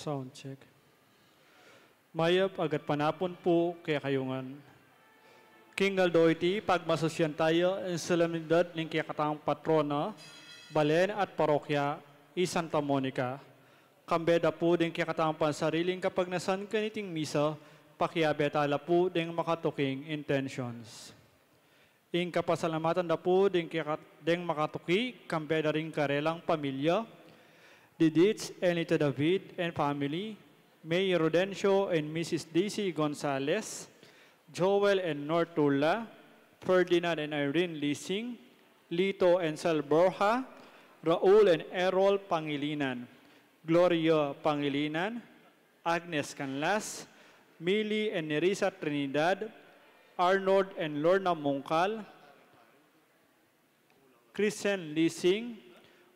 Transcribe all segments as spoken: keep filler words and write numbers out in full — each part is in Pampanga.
Sound check. Mayap a gatpanapun pu kekayu ngan. King aldo iti, pagmasusyan taya ing solemnidad ning kekatamung patrona, balen at parokya, i Santa Monica. Kambe da pu ding kekatamung pansariling kapagnasan kaniting misa, pakiabe tala pu ding makatuking intentions. Ing kapasalamatan da pu ding keka-, ding makatuki, kambe da ring karelang pamilya, Didits and Lito David and family, Mayor Rodencio and Missus Daisy Gonzalez, Joel and Nortula, Ferdinand and Irene Lising, Lito and Sal Borja, Raul and Errol Pangilinan, Gloria Pangilinan, Agnes Canlas, Mili and Nerissa Trinidad, Arnold and Lorna Mungkal, Christian Lising,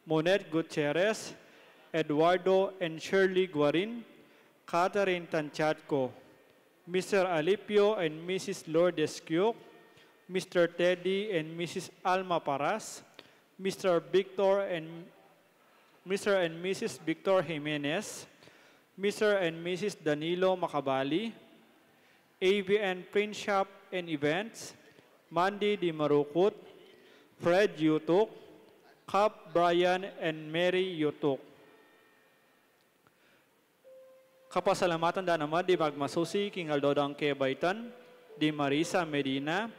Monet Gutierrez, Eduardo and Shirley Guarin, Catherine Tanchatco, Mister Alipio and Missus Lourdes Kiuk, Mister Teddy and Missus Alma Paras, Mister Victor and Mister and Missus Victor Jimenez, Mister and Missus Danilo Macabali, A V N Print Shop and Events, Mandy Di Marucut, Fred Yutuk, Cap Brian and Mary Yutuk. Kapasalamatan da naman di magmasusi king aldo dang kebaitan, di Marisa Medina,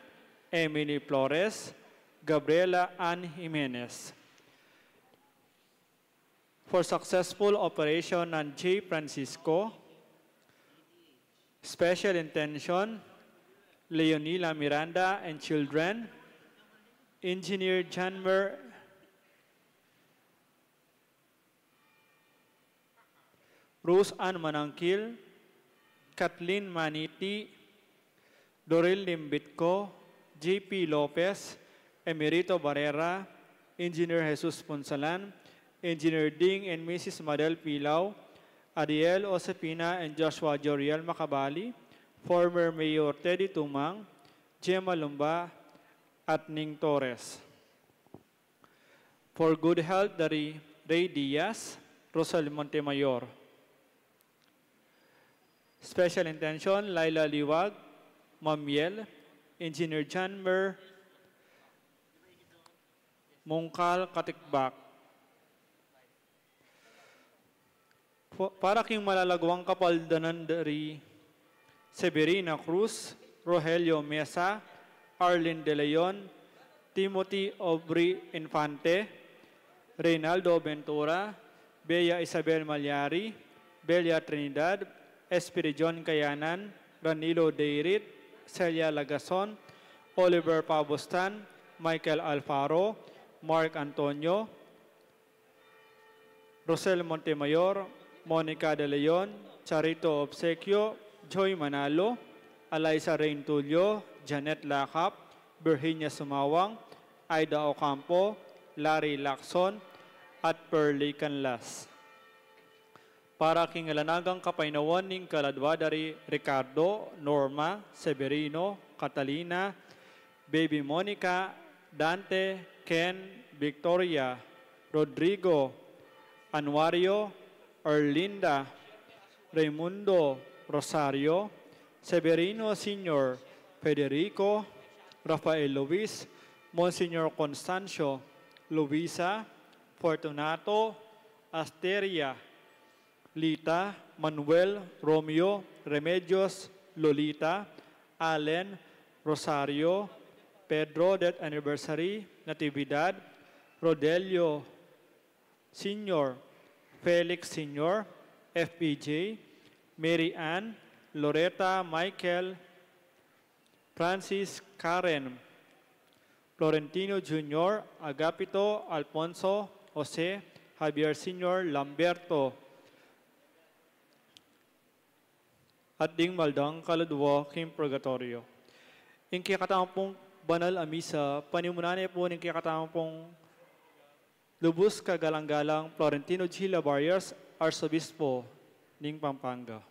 Emily Flores, Gabriela Ann Jimenez. For successful operation ng J Francisco, special intention, Leonila Miranda and children, Engineer Janmer, Rose Ann Manangkil, Kathleen Maniti, Doril Limbitco, J P Lopez, Emerito Barrera, Engineer Jesus Punsalan, Engineer Ding and Missus Madel Pilau, Adiel Josefina and Joshua Joriel Macabali, former Mayor Teddy Tumang, Gemma Lumba, at Ning Torres. For good health, dari Ray Diaz, Rosel Montemayor. Special intention, Laila Liwag, Mamiel, Engineer Janmer, Mungkal Katikbak. Pa-, para king malalaguang kapaldanan dari Severina Cruz, Rogelio Mesa, Arlene De Leon, Timothy Aubrey Infante, Reynaldo Ventura, Bea Isabel Malyari, Belia Trinidad, Espiridion Kayanan, Ranilo Deirit, Celia Lagason, Oliver Pabostan, Michael Alfaro, Mark Antonio, Rosel Montemayor, Monica De Leon, Charito Obsequio, Joy Manalo, Alaisa Rain Tulio, Janet Lakap, Virginia Sumawang, Aida Ocampo, Larry Lacson, at Pearly Canlas. Para king alang anggang kapaynawan ning kaladwa dari Ricardo, Norma, Severino, Catalina, Baby Monica, Dante, Ken, Victoria, Rodrigo, Anuario, Erlinda, Raimundo, Rosario, Severino Senior, Federico, Rafael Luis, Monsignor Constancio, Luisa, Fortunato, Asteria, Lita, Manuel, Romeo, Remedios, Lolita, Allen, Rosario, Pedro, death anniversary, Natividad, Rodelio Senior, Felix Senior, F P J, Mary Ann, Loretta, Michael, Francis, Karen, Florentino Junior, Agapito, Alfonso, Jose, Javier Senior, Lamberto, at ding maldang kaladwa king purgatorio. Ing kekatamung banal a misa, panimunan ne pu ning kekatamung lubus kagalang-galang Florentino G. Labarrias, Arsobispo ning Pampanga.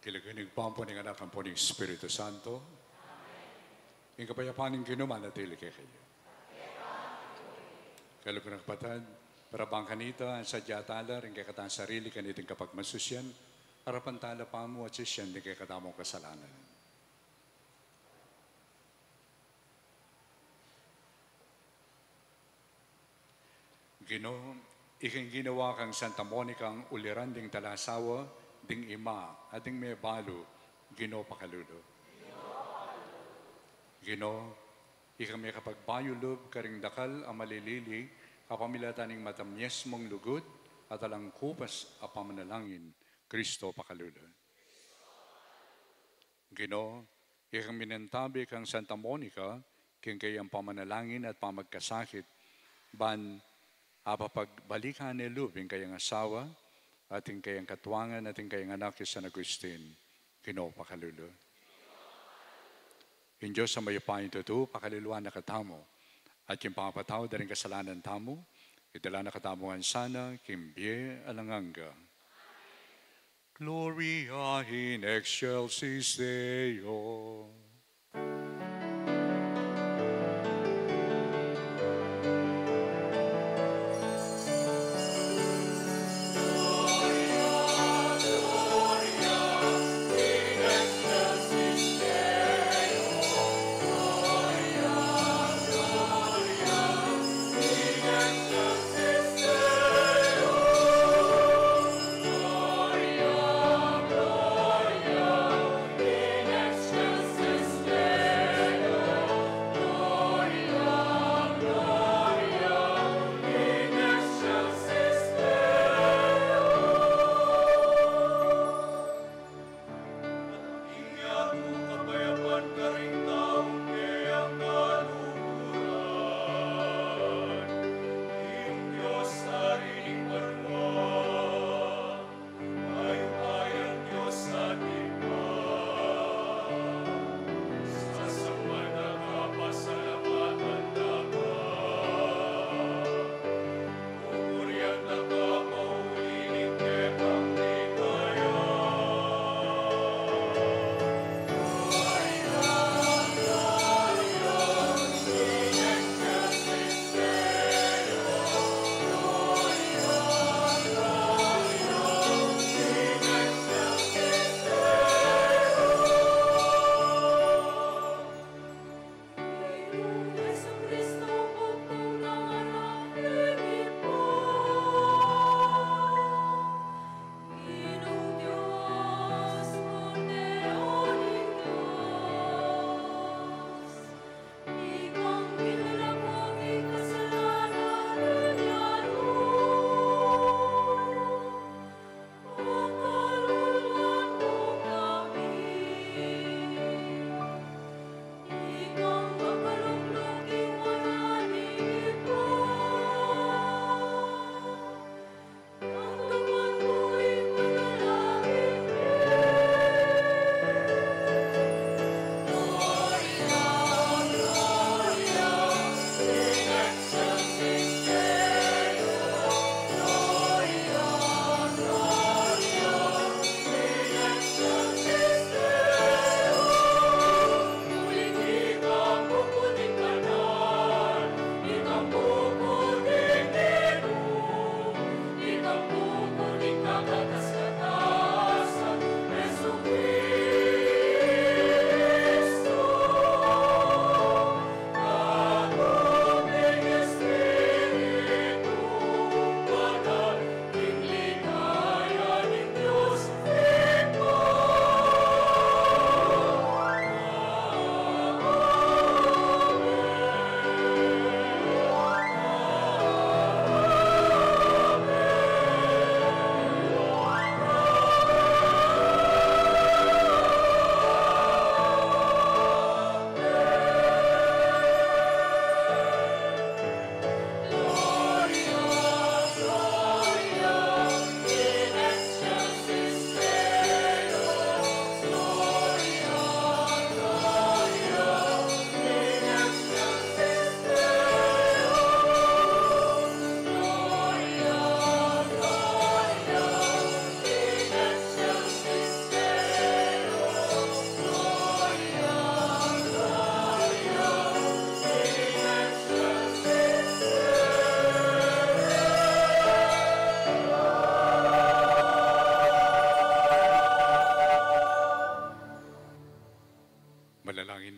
King lagyu ning Ibpa, ampo ning Anak, ampo ning Espiritu Santo. Ing kapayapan ning Ginu manatili kekayu. Kaluguran kung kapatad, para bang kanita, sadya tala ring kekatang sarili kaniting kapagmasusian, arapan tala pamu at sisian ding kekatamung kasalanan. Ginu, ika ing ginawa kang Santa Monica uliran ding talasawa, ding ima, at ding mebalu, Ginu, pakalulu. Ginu, ika ing mekapagbayu lub karing dakal a malilili, kapamilatan ning matamyes mung lugud, at alang kupas a pamanalangin, Kristo, pakalulu. Ginu, ika ing minantabi kang Santa Monica, king kayang pamanalangin at pamagkasakit, ban apapagbalikan ne lub ing kayang asawa, at ing kayang katuangan, at ing kayang anak i San Agustin, Ginu, pakalulu. Ing Dios a mayupayang tutu, pakaluluan na katamu, at king pamapatawad da ring kasalanan tamu, idala na katamu ngan sana king bie alang angga. Gloria in excelsis Deo.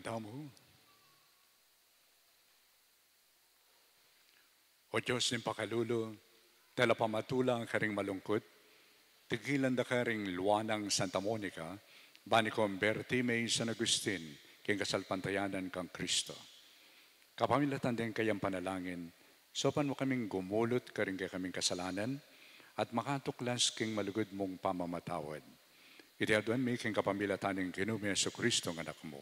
Tamu. O Dios ning pakalulu, talapamatula karing malungkut, tigilan da karing Luanang Santa Monica, ban ikomberti me i San Agustin king kasalpantayanan kang Kristo. Kapamilatan deng kayang panalangin, saupan mu kaming gumulut karing kekaming kasalanan at makatuklas king malugud mung pamamatawad. Iti aduan mi king kapamilatan ning Ginu ming Jesucristo a Anak mu,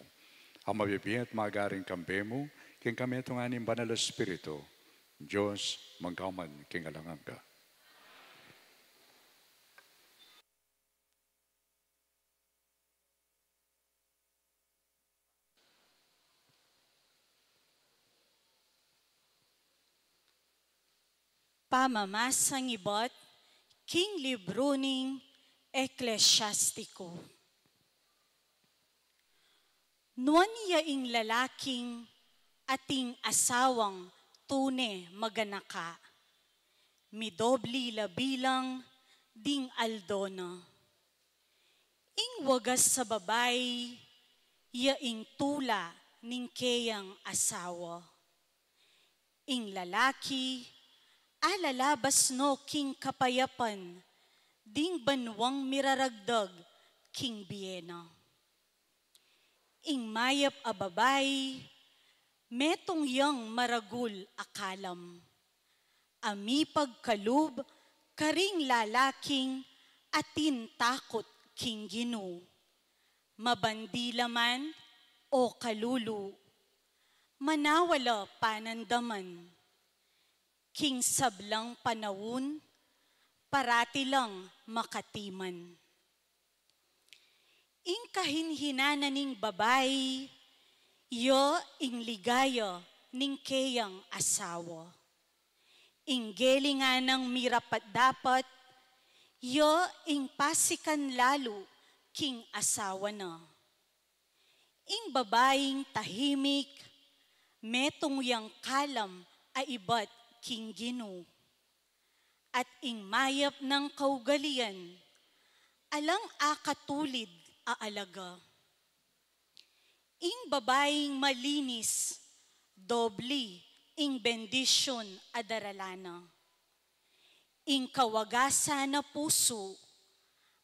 a mabibie at magari king kambe mu, king kametungan ning Banal a Espiritu, Dios, mangga man king alang angga. Pamamasang ibat king libru ning Eklesiastiko. Nuan ya ing lalaking ating asawang tune maganaka, midobli la bilang ding aldo na. Ing wagas a babai, ya ing tula ning keyang asawa. Ing lalaki, alalabas no king kapayapan ding banuang miraragdag king bie na. Ing mayap a babai, metung yang maragul a kalam a mipagkalub karing lalaking atin takut king Ginu. Mabandi la man o kalulu, manawa la panandaman. King sablang panaun, parati lang makatiman. Ing kahinhinana ning babai, ya ing ligaya ning keyang asawa. Ing gelingan nang mirapat-dapat, ya ing pasikan lalu king asawa na. Ing babaing tahimik, metung yang kalam a ibat king Ginu. At ing mayap nang kaugalian, alang akatulid a alaga. Ing babaing malinis, dobli ing bendisyun a darala na. Ing kawagasan a pusu,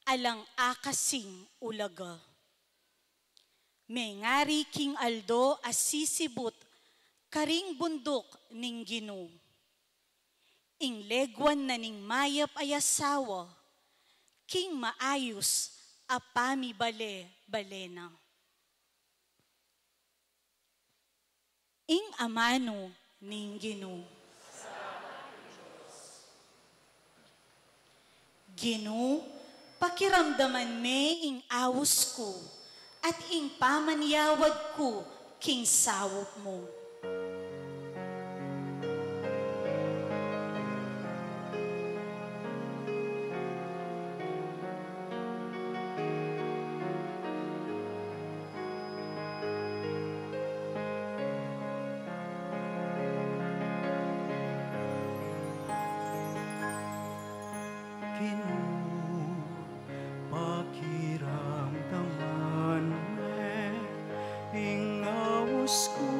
alang akasing ulaga. Mengari king aldo a sisibut karing bunduk ning Ginu. Ing leguan na ning mayap a asawa, king maayus a pamibale-bale na. Ing amanu ning Ginu. Ginu, pakiramdaman me ing aus ku, at ing pamanyawad ku king saup mu. Ginu, pakiramdaman me ing aus ku,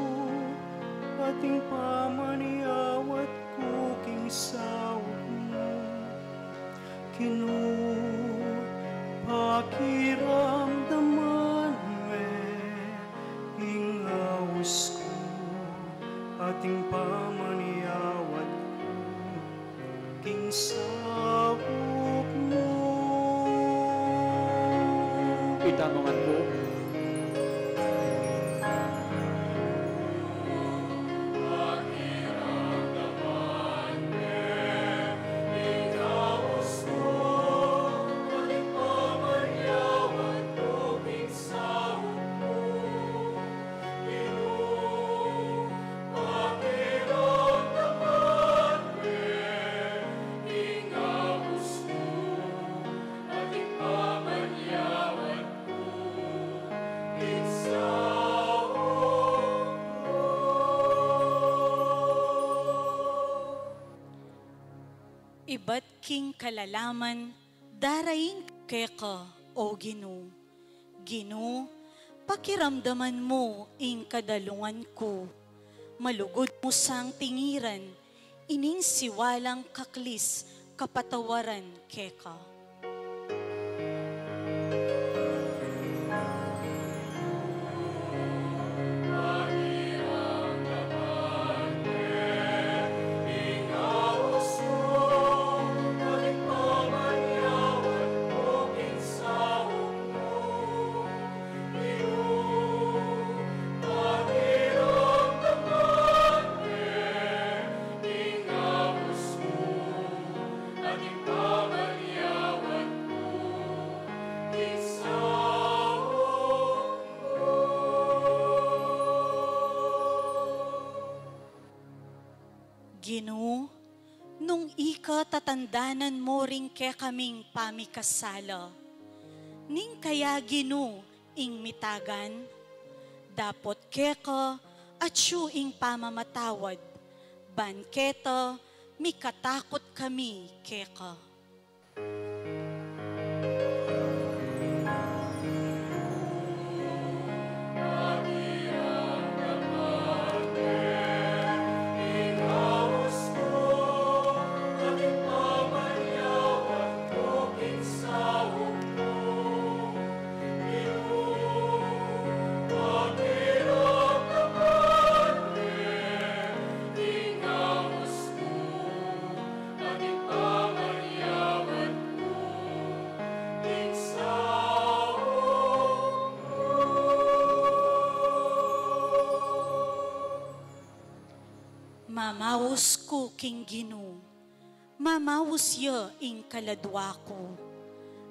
at ing pamanyawad ku king saup mu. Ginu, pakiramdaman me ing aus ku, at ing pamanyawad ku king saup mu. Itamu ngan pu. Ibat king kalalaman, darain keka, O Ginu. Ginu, Pakiramdaman mu ing kadalungan ku, malugud mu sang tingiran ining siwalang kaklis kapatawaran keka. Ginu, nung ika tatandanan mu ring kekaming pamikasala, ning kaya Ginu ing mitagan, dapot keka atyu ing pamamatawad, ban keta mikatakut kami keka. Mamaus ku king Ginu, mamaus ya ing kaladua ku,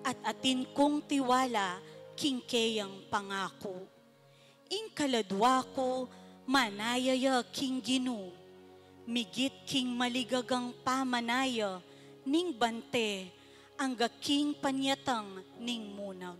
at atin kung tiwala king keyang pangaku. Ing kaladua ku manaya ya king Ginu, migit king maligagang pamanaya ning bante, angga king panyatang ning munag.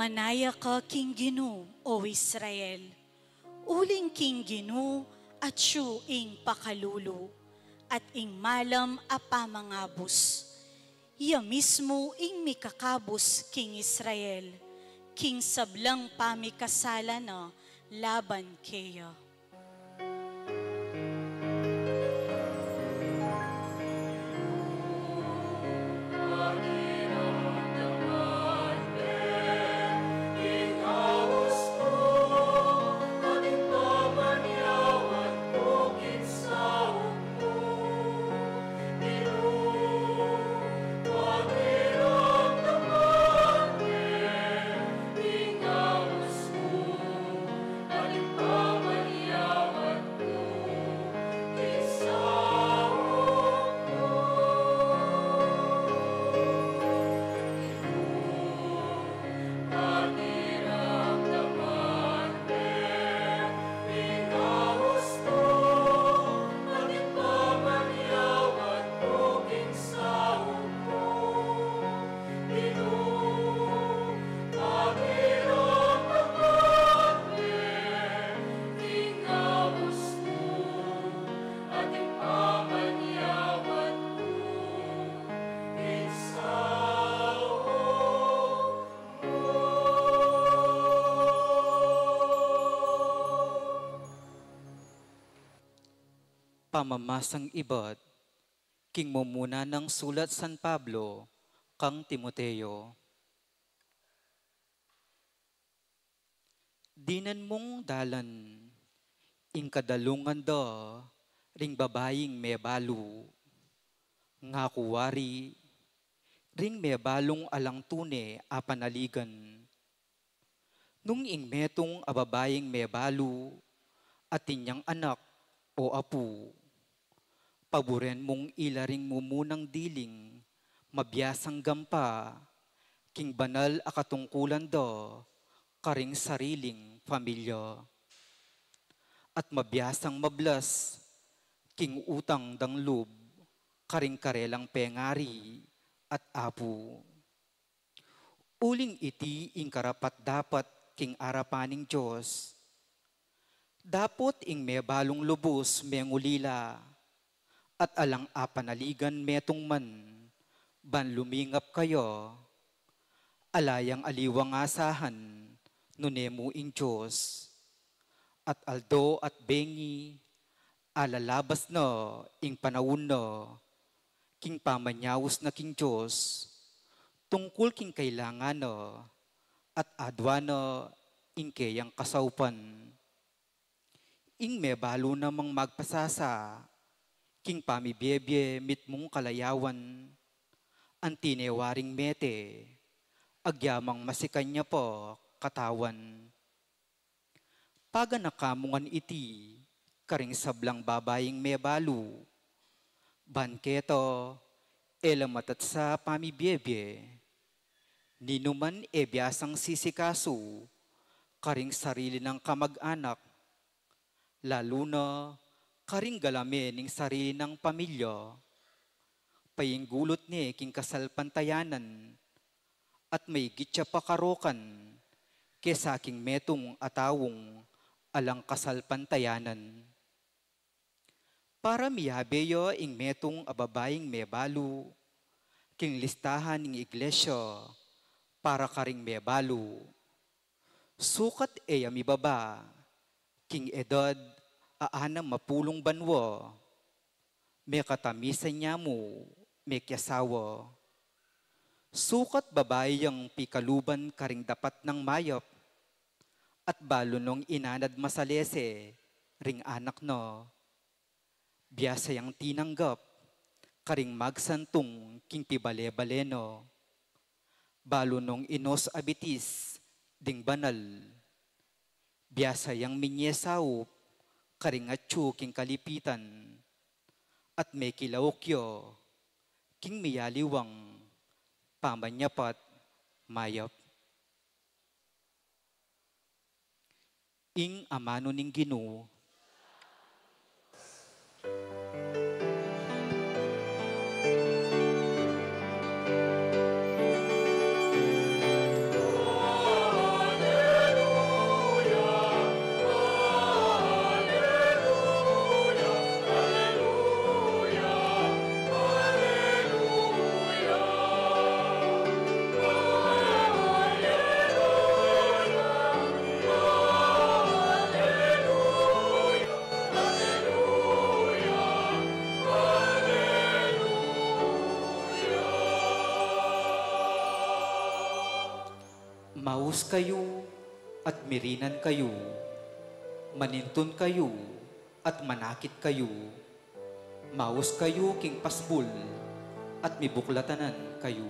Manaya ka king Ginu, O Israel, uling king Ginu atyu ing pakalulu, at ing malam a pamangabus. Iya mismu ing mikakabus king Israel, king sablang pamikasala na laban keya. Pamamasang ibat king mumuna nang sulat San Pablo kang Timoteo. Dinan mung dalan ing kadalungan da ring babaing mebalu, ngaku wari ring mebalung alang tune a panaligan. Nung ing metung a babaing mebalu, atin yang anak, O Apu, paburen mung ila ring mumunang diling mabiasang gampa king banal a katungkulan da karing sariling pamilya. At mabiasang mablas king utang dang lub karing karelang pengari at apu. Uling iti ing karapat-dapat king arapan ning Dios. Dapot ing mebalung lubus mengulila, at alang apanaligan metung man, ban lumingap kaya, ala yang aliwang asahan, nune mu ing Dios. At aldo at bengi, alalabas na ing panaun na, king pamanyaus na king Dios, tungkul king kailangan na, at adwa na ing keyang kasaupan. Ing mebalu namang magpasasa, king pamibiebie mitmung kalayawan, anti ne waring mete, agyamang masikan ya pa katawan. Paganaka mu ngan iti karing sablang babaing mebalu, ban keta e la matatsa pamibiebie, ninuman e biasang sisikasu karing sarili nang kamag-anak, lalu na karing galame ning sarili nang pamilya, painggulut ne king kasalpantayanan, at maigit ya pa karokan kesa king metung a taung alang kasalpantayanan. Para miyabe ya ing metung a babaing mebalu king listahan ning iglesia para karing mebalu. Sukat e ya mibaba king edad a anam a pulung banua, mekatamisan ya mu mekiasawa. Sukat babai yang pikaluban karing dapat nang mayap, at balu nong inanad masalese ring anak na. Biasa yang tinanggap karing magsantung king pibale-bale na. Balu nong inus a bitis ding banal. Biasa yang minie saup karing atyu king kalipitan, at mekilauk ya king miyaliwang pamanyapat mayap. Ing amanu ning Ginu. Maus kayu at mirinan kayu, manintun kayu at manakit kayu, maus kayu king pasbul at mibuklatanan kayu.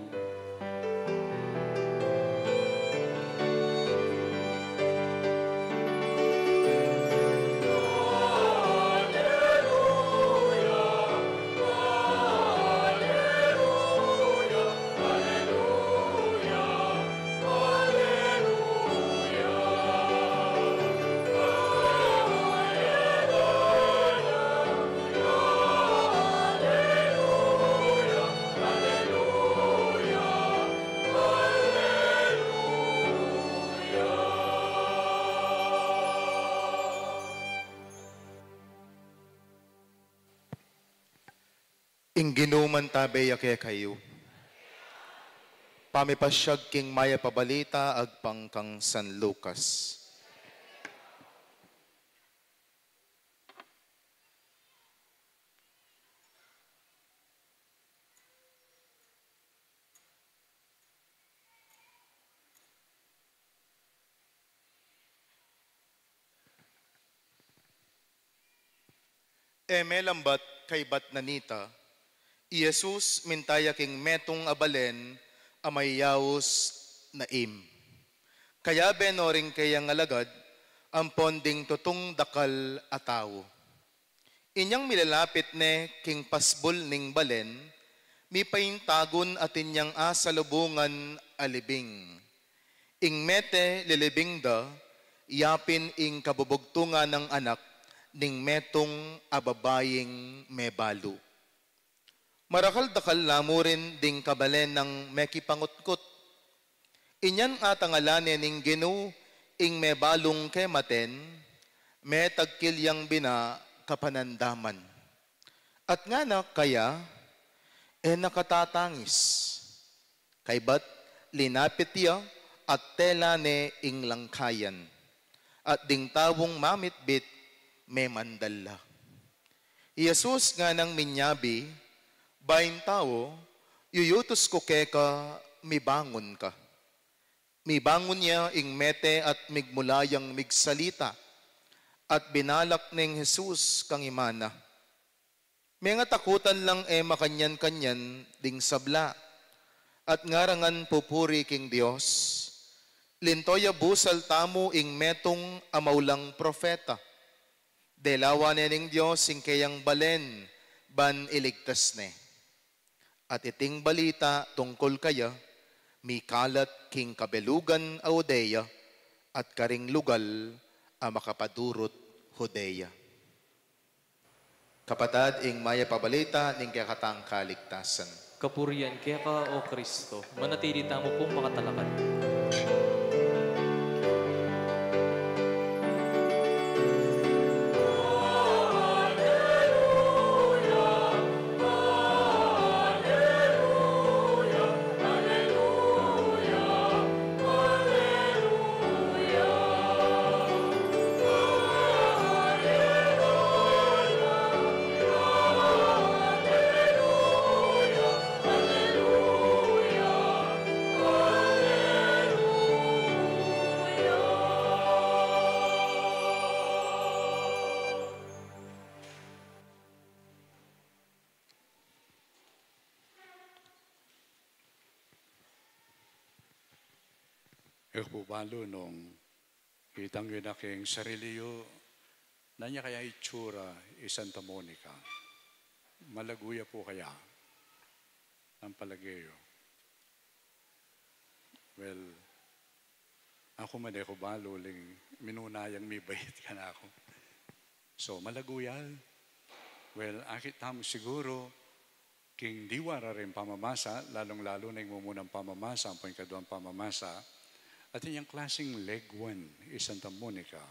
Ing Ginu mantabe ya kekayu. Pamipasyag king Mayap a Balita agpang kang San Lucas. E melambat kaybat na nita, i Jesus minta ya king metung a balen a mayayaus Naim. Kayabe no ring kayang alagad ampon ding tutung dakal a tau. Inyang milalapit ne king pasbul ning balen, mipaintagun atin yang asalubungan a libing. Ing mete lilibing da, yapin ing kabubugtungan nang anak ning metung a babaing mebalu. Marakal-dakal la mu rin ding kabalen nang mekipangutkut. Inyan atangalan ne ning Ginu ing mebalung kematen, metagkil yang bina kapanandaman. At ngana kaya, e na katatangis. Kaybat linapit ya at tela ne ing langkayan. At ding taung mamitbit memandal la. I Jesus nganang minyabi, baing tau, yuyutus ku keka, mibangun ka. Mibangun ya ing mete at migmula yang migsalita, at binalak neng Jesus kang ima na. Mengatakutan lang e makanyan-kanyan ding sabla, at ngarangan pupuri king Dios. Linto ya busal tamu ing metung a maulang propeta. Delawan ne ning Dios ing keyang balen ban iligtas ne. At iting balita tungkul kaya mikalat king kabelugan a Judea at karing lugal a makapadurut Judea. Kapatad, ing mayap a balita ning kekatang kaligtasan. Kapurian keka, O Kristo. Manatili tamu pung makatalakad. E ku pu balu nung itang yu na king sarili yu, nanu ya kaya itsura i Santa Monica? Malago ya pu kaya? Ang palage yu? Well, aku man e ku balu uling minuna yang mibait kanaku. So, malago ya? Well, akit tamu siguru, king diwara ring pamamasa, lalung-lalu na ing mumunang pamamasa, ampo ing kaduang pamamasa, atin yang klasing legwan i Santa Monica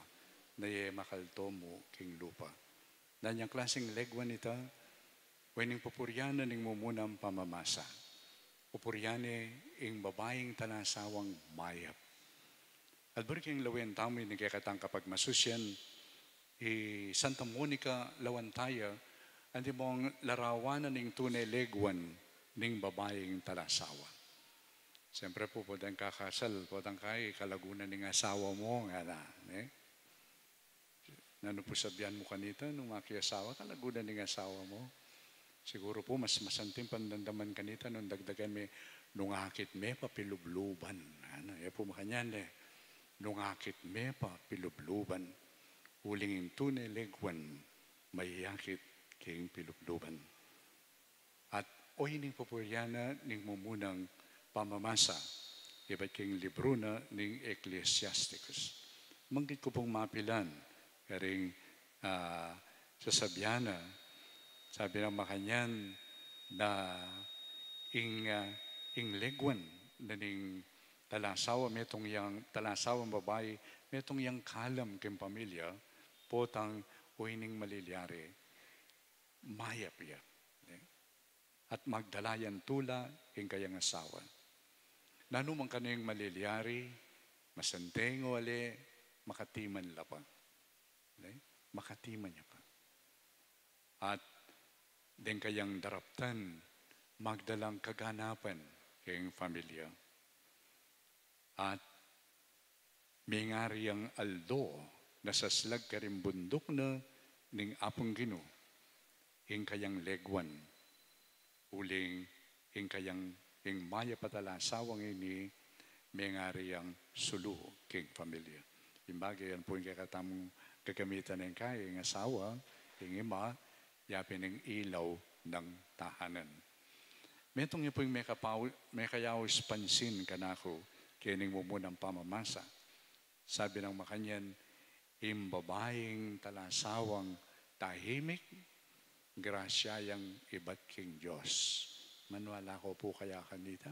na e makalto mu king lupa. Nanu yang klasing legwan ita? Wen ning pupurian na ning mumunang pamamasa. Pupurian ne ing babaing talasawang mayap. At buri king lawen tamu ing kekatang kapagmasusian, i Santa Monica lawan taya, antimong larawan na ning tune legwan ning babaing talasawa. Siyempre pu, potang kakasal, potang kai, kalagu na ning asawa mu, ngana, ne? Nanu pu sabian mu kanita nung makiasawa ka, kalagu na ning asawa mu? Siguru pu mas masanting pandandaman kanita nung dagdagan me, nung akit me pa pilubluban. Anu, e pu makanyan, e. Nung akit me pa pilubluban. Uling ing tune legwan mayakit king pilubluban. At oyni ning pupurian na ning mumunang pamamasa, ibat king libru na ning Ecclesiasticus. Manggit ku pung mapilan, karing, ah, sasabian na, sabi nang makanyan na ing, ah, ing legwan na ning talasawa, metung yang talasawang babai, metung yang kalam king pamilya, potang oyni ning malilyari, mayap ya, ne? At magdala yang tula ing kayang asawa. Nanu man kaneng malilyari, masanting o ali, makatiman la pa. Ne? Makatiman ya pa. At deng kayang daraptan, magdalang kaganapan king pamilya. At mengari yang aldo na saslag karing bunduk na ning Apung Ginu, ing kayang legwan, uling ing kayang, ing mayap a talasawang ini, mengari yang sulu king pamilya. Ing bage yan pu ing kekatamung gagamitan ning kai, ing asawa, ing ima, yapin ing ilaw ning tahanan. Metung ya pu ing mekapaw-, mekayaus pansin kanaku, kening mumunang pamamasa. Sabi nang makanyan, ing babaing talasawang tahimik, grasya yang ibat king Dios. Maniwala ko pu kaya kanita?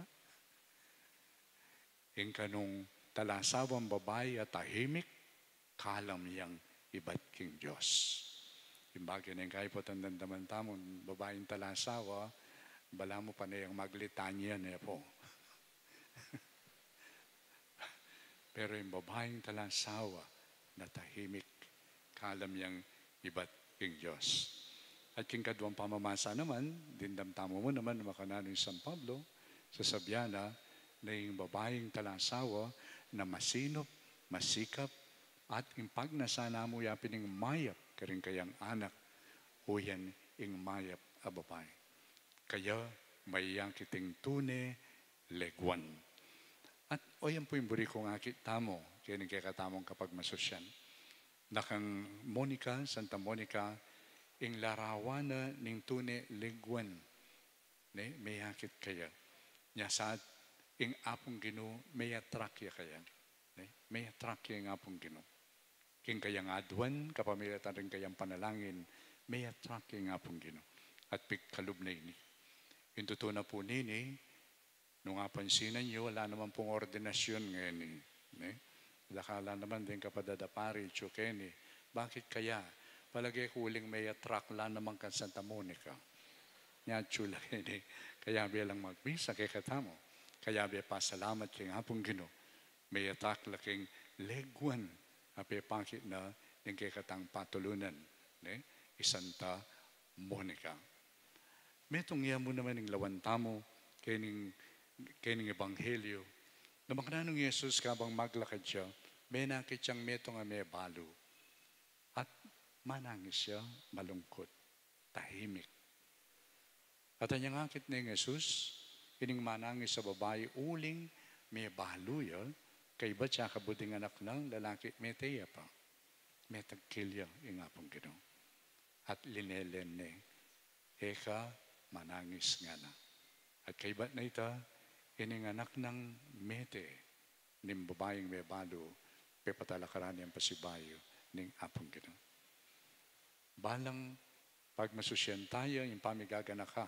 Ing kanung talasawang babai a tahimik, kalam yang ibat king Dios. Ing bage neng kaiputan, damdaman tamu, babaing talasawa, balamu pane yang maglitanya ne pu. Pero ing babaing talasawa na tahimik, kalam yang ibat king Dios. At king kaduang pamamasa naman, dimdam tamu mu naman makananu i San Pablo, sasabian na, na ing babaing talasawa na masinup, masikap, at ing pagnasa na mu yapin ing mayap karing kayang anak, uyan ing mayap a babai. Kaya mayakit ing tune leguan. At o yan pu ing buri kung akit tamu, keni kekatamung kapagmasusyan. Na kang Monica, Santa Monica, ing larawan na ning tune leguan, ne, mayakit kaya. Nya saat ing Apung Ginu, may-attract ya kaya. Ne, may-attract ya ing Apung Ginu. King kayang aduan, kapamilatan ring kayang panalangin, may-attract ya ing Apung Ginu. At pigkalub na ini. Ing tutu na pu nini, nung apansinan yu, ala naman pung ordinasyun ngeni, ne? Dakal la naman deng kapadada pari, atyu keni. Bakit kaya? Palage ku uling may-attract la naman kang Santa Monica. Nya atyu la keni. Kayabe lang magmisa kekatamu. Kayabe pasalamat king Apung Ginu. May-attract la king leguan a pepakit na ning kekatang patulunan, ne? I Santa Monica. Metung ya mu naman ing lawan tamu kening, kening ebanghelyo. Na makananu nung i Jesus kabang maglakad ya, menakit yang metung a mebalu. At manangis ya, malungkut, tahimik. At anyang akit neng Jesus, ining manangis a babai uling mebalu ya, kaybat ya kabud ing anak nang lalaki, mete ya pa. Metagkil ya ing Apung Ginu. At linelen ne, "E ka manangis," ngana. At kaybat na ita, ining anak nang mete ning babaing mebalu, pepatalakaran yang pasibayu ning Apung Ginu. Balang pagmasusyan taya ing pamigaganaka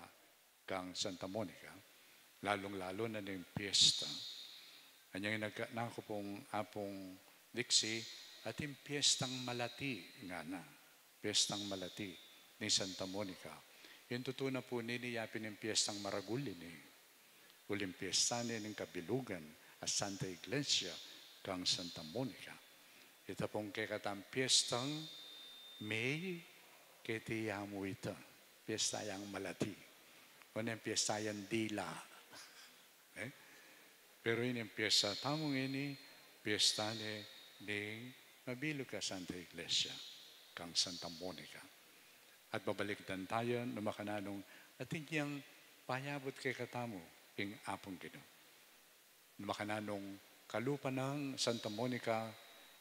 kang Santa Monica, lalung-lalu na ning piyesta. Anyang inagka na ku pung Apung Dixie, ating piyestang malati, ngana. Piyestang malati ning Santa Monica. Ing tutu na pu nini, yapin ing piyestang maragul ini. Uling piyesta ne ning kabilugan a Santa Iglesia kang Santa Monica. Ita pung kekatang piyestang May, keti ya mu ita. Piyesta yang malati. O neng piyesta yang dila. Eh? Pero ining piyesta tamu ngeni, piyesta ne ning mabilug a Santa Iglesia kang Santa Monica. At babalikdan taya nung makananung atin yang payabut kekatamu ing Apung Ginu. Nung makananung kalupa nang Santa Monica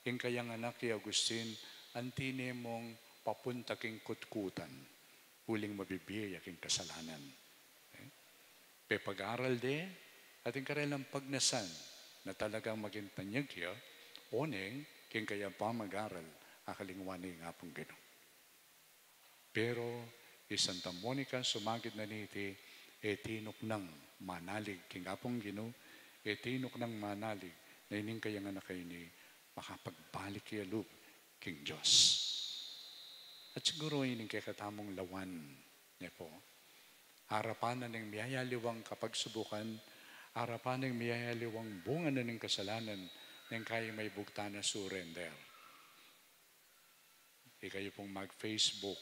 ing kayang anak i Agustin, anti ne mung papunta king kutkutan, uling mabibie ya king kasalanan. Eh? Pepag-aral de, atin karelang pagnasan na talagang maging tanyag ya, oneng king kayang pamag-aral a kalingwan ning Apung Ginu. Pero i Santa Monica sumagid na niti, e tinuknang manalig king Apung Ginu, e tinuknang manalig na ining kayang anak a ini makapagbalik ya lub king Dios. At siguru ining kekatamung lawan, ne pu. Arapan na ning miyayaliwang kapagsubukan, arapan na ning miyayaliwang bunga na ning kasalanan, neng kayi maibugtan a surrender. Ikayu pung mag-Facebook,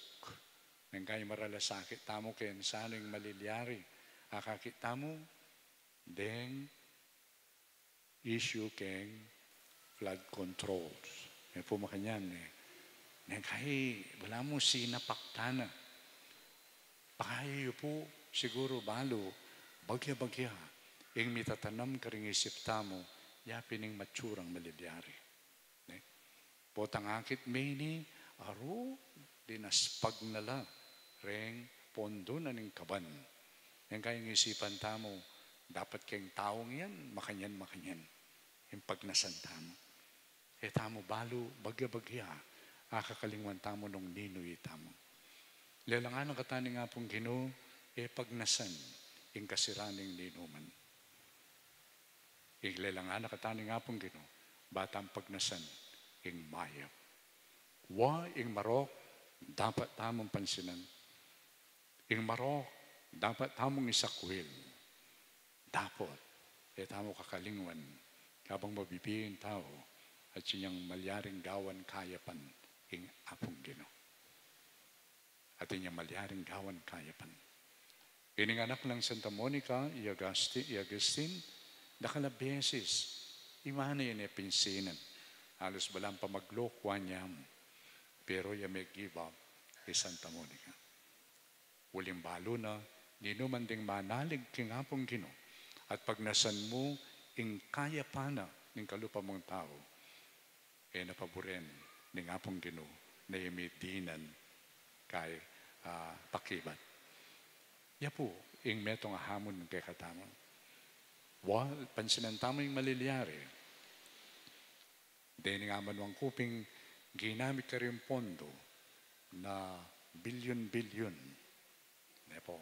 neng kayi maralas akit tamu keng sanu ing malilyari, akakit tamu deng issue keng flood controls. Neng pu makanyan, eh. Neng kayi, balamu sinapak ta na. Pakaya yu pu, siguru balu, bagya-bagya ing mitatanam karing isip tamu, yapin ing matsurang malilyari. Ne? Potang akit me ini, aru, dinaspag na la reng pondo na ning kaban. Neng kaya ing isipan tamu, dapat keng taung yan, makanyan, makanyan. Ing pagnasan tamu. E tamu balu, bagya-bagya, akakalingwan tamu nung ninu itamu. Lelangan na katamu ning Apung Ginu, e pagnasan, ing kasiran ning ninuman. Ing lelangan na katamu ning Apung Ginu, ba tang pagnasan, ing mayap. Wa, ing marok, dapat tamung pansinan. Ing marok, dapat tamung isakwil. Dapot, e tamu kakalingwan, kabang mabibi ing tau, atin yang malyaring gawan kayapan ing Apung Ginu. Atin yang malyaring gawan kayapan. Ining anak nang Santa Monica, i Agusti-, i Agustin, dakal a beses, imana ya ne pinsinan. Alus balang pamaglok, wa nyam. Pero ya me-give up, i Santa Monica. Uling balu na, ninuman ding manalig king Apung Ginu, at pagnasan mu ing kayapan na ning kalupa mung tau, e na paburen ning Apung Ginu na imidinan kay, ah, pakibat. Ya pu, ing metung a hamun kekatamu. Wa, pansinan tamu ing malilyari. Deni nga manuang kuping ginamit karing pondo na bilyon-bilyon. Ne po?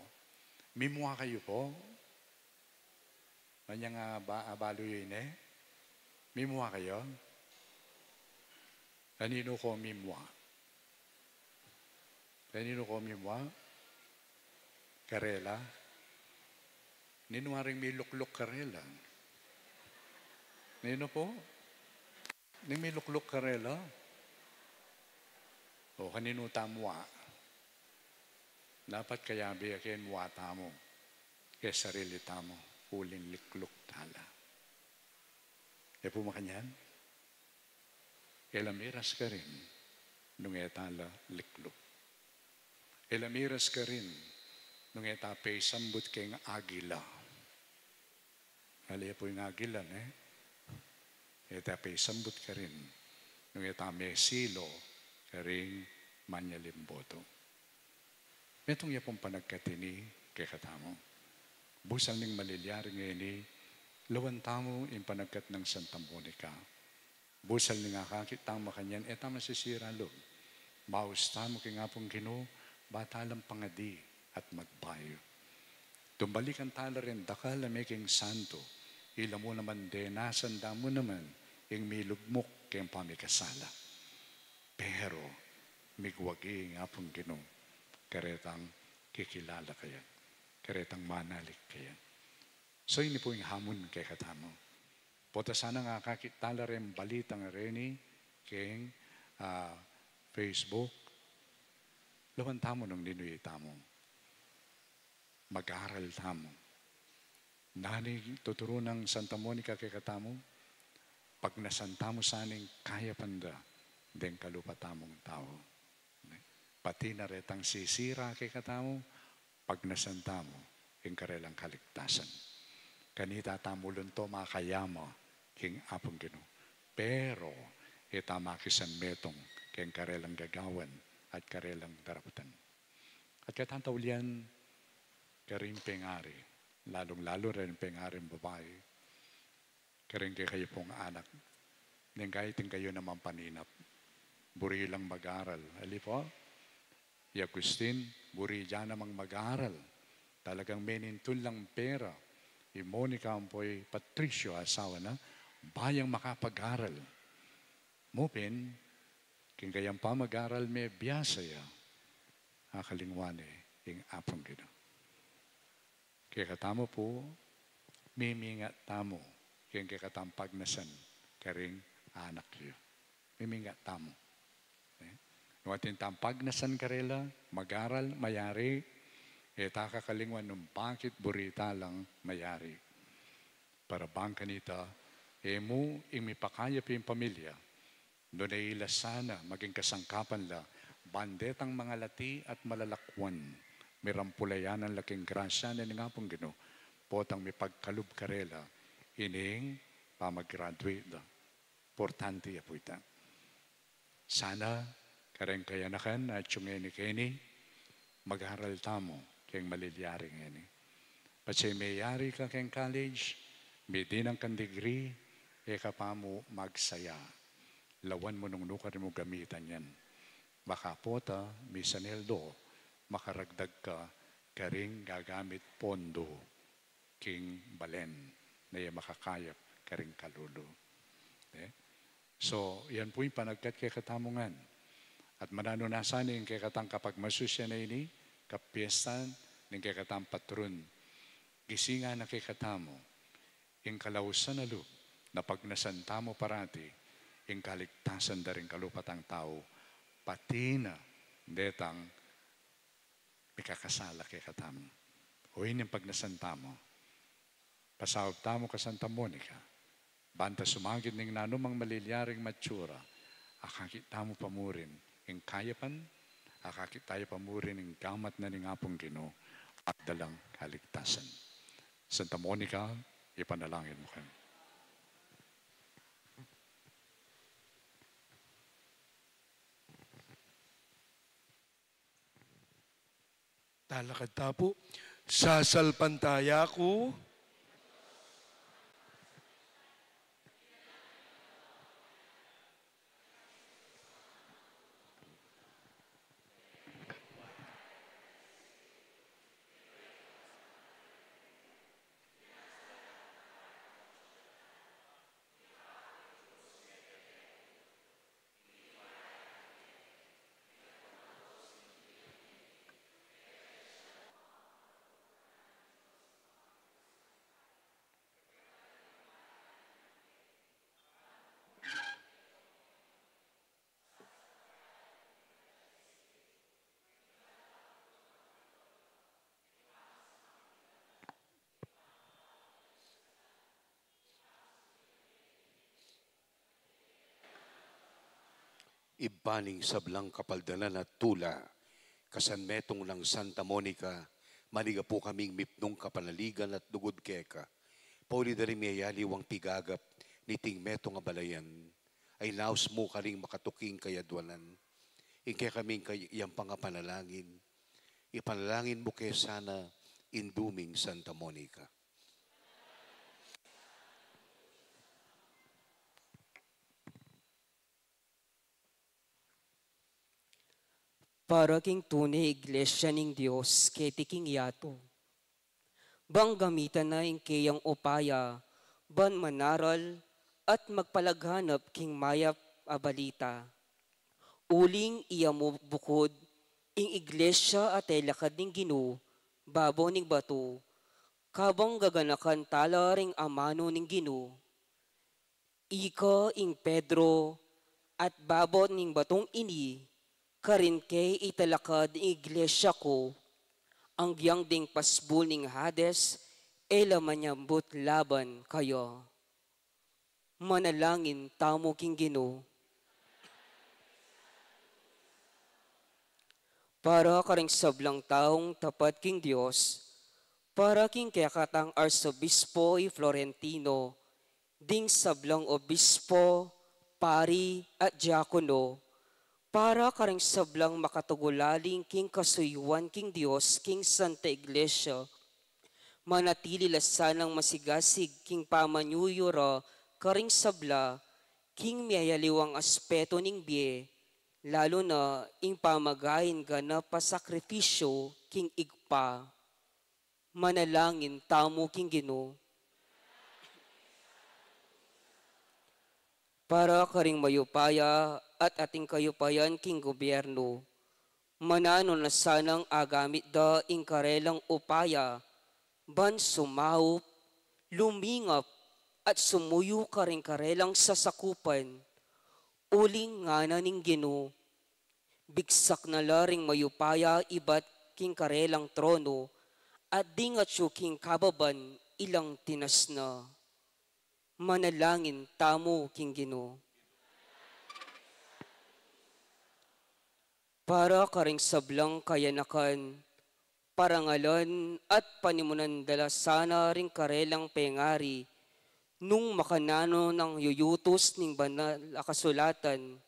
Mimua kayu po? Manyang, ah, ba-, ah, balu yu ine? Mimua kayu? Kaninu ko mimua? Kaninu ko mimua? Karela? Ninu waring milukluk karela? Ninu po? Ning milukluk karela? O, kaninu tamu mua? Dapat kayabe ya ken mua tamu, ke sarili tamu, uling likluk tala. E pu makanyan? E la miras karin nung e tala likluk. E la miras karin nung e ta peisambut keng agila. Ngali pu ing agila, ne? E ta peisambut karin nung e ta mesilo karing manyalimboto. Metung ya pung panagkat ini kekatamu. Busal ning malilyari ngeni, lawan tamu ing panagkat nang Santa Monica. Busal ning akakit tamu makanyan, e ta masisira lub. Maus tamu king Apung Ginu, ba talang pangadi at magbayu. Tumbalikan tala ring dakal a meking santo, ila mu naman denasan da mu naman ing milugmuk keng pamikasala. Pero, migwagi ing Apung Ginu, karetang kikilala kaya, karetang manalig kaya. So, ini pu ing hamun kekatamu. Pota sana nga akakit tala reng balitang reni keng, ah, Facebook. Lawan tamu nung ninu itamu. Mag-aral tamu. Nanu ing tuturu nang Santa Monica kekatamu? Pagnasan tamu sana ing kayapan da deng kalupa tamung tau. Pati na retang sisira kekatamu, pagnasan tamu ing karelang kaligtasan. Kanita tamu lunto makayama king Apung Ginu. Pero, e ta makisan metung keng karelang gagawan at karelang daraputan. At kaya tang taulian, karing pengari, lalung-lalu reng pengaring babai, karing kekayu pung anak, neng kaya iting kayu namang paninap. Buri lang mag-aral. Ali po, i Agustin, buri ya namang mag-aral. Talagang menintun lang pera. I Monica ampo i Patricio, asawa na, ba yang makapag-aral. Mu pin, king kayang pamag-aral me biasa ya, akalingwan ne ing Apung Ginu. Kekatamu pu, mimingat tamu keng kekatang pagnasan karing anak yu. Mimingat tamu. Eh? Nung atin tang pagnasan karela, mag-aral, mayari, e ta kakalingwan nung bakit buri ta lang mayari. Para bang kanita, e mu ing mipakayap ing pamilya, nune ila sana maging kasangkapan la, ban detang mangalati at malalakwan, mirampulayanan la king grasya na ning Apung Ginu, potang mipagkalub karela ining pamag-graduate da. Importante ya pu ita. Sana kareng kayanakan a atiu ngeni keni, Mag-aral tamu keng malilyari ngeni. Patse meyari ka keng college, midinan kang degree, e ka pa mu magsaya. Lawan mu nung nu ka rin mu gamitan yan. Baka pota, misan e aldo, makaragdag ka karing gagamit pondo king balen na e makakayap karing kalulu. E? So, yan pu ing panagkat kekatamu ngan. At mananu na sana ing kekatang kapagmasusyan a ini, kapiestan ning kekatang patron. Gisingan na kekatamu ing kalausan a lub na pagnasan tamu parati ing kaligtasan da ring kalupa tang tau, pati na detang mikakasala kekatamu. O ini ing pagnasan tamu. Pasaub tamu kang Santa Monica. Ban ta sumagid ning nanumang malilyaring matsura, akakit tamu pa mu rin ing kayapan, akakit tamu pa mu rin ing gamat na ning Apung Ginu, at dalang kaligtasan. Santa Monica, ipanalangin mu kami. Talakad ta pu. Sasalpantaya ku. Ibpa ning sablang kapaldanan at tula, kasan metung nang Santa Monica, manigapu kaming mipnung kapanaligan at lugud keka. Pauli da ring miyayaliwang pigagap niting metung a balayan, ay naus mu karing makatuking kayadwanan. Ing kekaming kay-, iyang pangapanalangin, ipanalangin mu ke sana, Indu ming Santa Monica. Para king tune Iglesia ning Dios keti king yatu. Bang gamitan na ing keyang upaya, ban manaral at magpalaganap king mayap a balita. Uling iya mu bukud ing Iglesia a telakad ning Ginu, babo ning batu, kabang gaganakan tala ring amanu ning Ginu. Ika ing Pedro, at babo ning batung ini, karin ke italakad ing Iglesia ku, agyang ding pasbul ning Hades, e la manyambut laban kaya. Manalangin tamu king Ginu. Para karing sablang taung tapat king Dios, para king kekatang Arsobispo i Florentino, ding sablang obispo, pari, at diakono, para karing sablang makatagulaling king kasuyuan king Dios king Santa Iglesia, manatili la sanang masigasig king pamanyuyura karing sabla king miyayaliwang aspeto ning bie, lalu na ing pamagain ganap a sakrifisyo king Ibpa. Manalangin tamu king Ginu. Para karing mayupaya at ating kayupayan king gobyerno, mananu na sanang agamit da ing karelang upaya ban sumaup, lumingap, at sumuyu karing karelang sasakupan, uling ngana ning Ginu, bigsak na la ring mayupaya ibat king karelang trono, at ding atyu king kababan ilang tinas na. Manalangin tamu king Ginu. Para karing sablang kayanakan, parangalan, at panimunan da la sana ring karelang pengari, nung makananu nang yuyutus ning banal a kasulatan,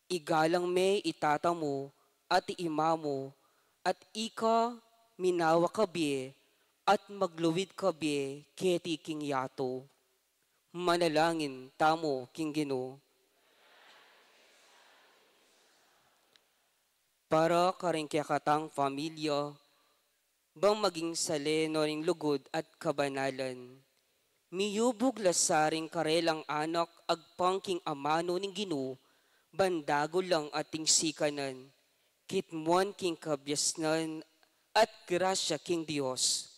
igalang me i tata mu at i ima mu, At ika, minawa ka bie, at magluid ka bie keti king yatu. Manalangin tamu king Ginu. Para karing kekatang pamilya, bang maging sale no ring lugud at kabanalan. Miyubug la sa ring karelang anak agpang king amanu ning Ginu, ban dagul lang ating sikanan. Kitmuan king kabiasnan at grasya king Dios.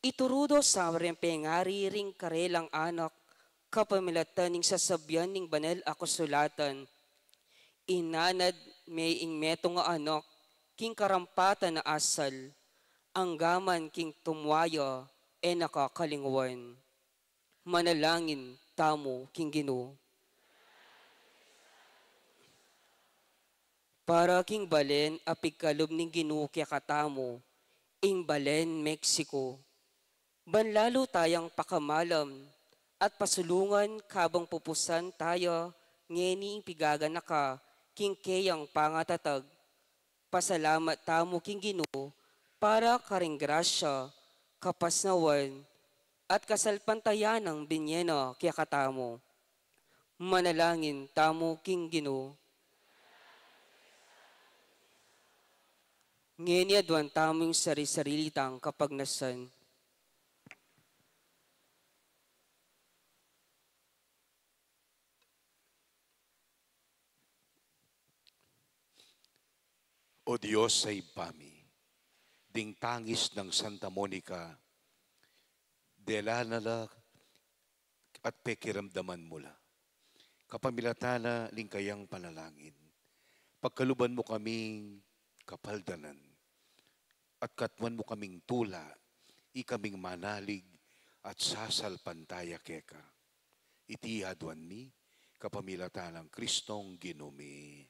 Ituru do sa ring pengari ring karelang anak, kapamilatan ning sasabian ning banal a kasulatan. Inanad me ing metung a anak, king karampatan a asal, anggaman king tumwaya, e na kakalingwan. Manalangin tamu king Ginu. Para king balen a pigkalub ning Ginu kekatamu, ing balen Mexico. Ban lalu tayang pakamalam at pasulungan kabang pupusan taya ngeni ing pigaganaka king keyang pangatatag. Pasalamat tamu king Ginu para karing grasya, kapasnawan, at kasalpantayanang binie na kekatamu. Manalangin tamu king Ginu. Ngeni aduan tamu ing sari-sarili tang kapagnasan. O Dios a Ibpa mi, ding tangis nang Santa Monica, dela na la at pekiramdaman mu la. Kapamilatan na ning kayang panalangin, pagkaluban mu kaming kapaldanan, at katmuan mu kaming tula, ikaming manalig at sasalpantaya keka. Iti aduan mi, kapamilatan nang Kristong Ginu mi.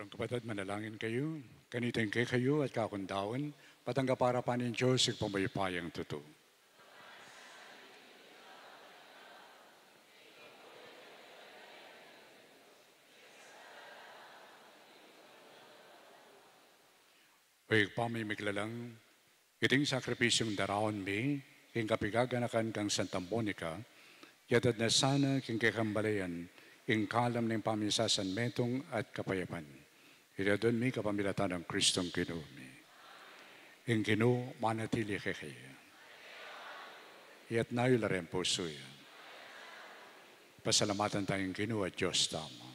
Kapatad, manalangin kayu, kanita ing kekayu at kakundawan, patanggapan para pa ning Dios ing pamayupayang tutu. O Ibpa ming miglalang, iting sakripisyung daraun mi king kapigaganakan kang Santa Monica, yatad na sana king kekang balayan ing kalam ning pamisasanmetung at kapayapan. Iti adwan mi kapamilatan nang Kristong Ginu mi. Ing Ginu manatili kekayu. Itas yu la ring pusu yu. Pasalamatan taya ing Ginu a Dios tamu.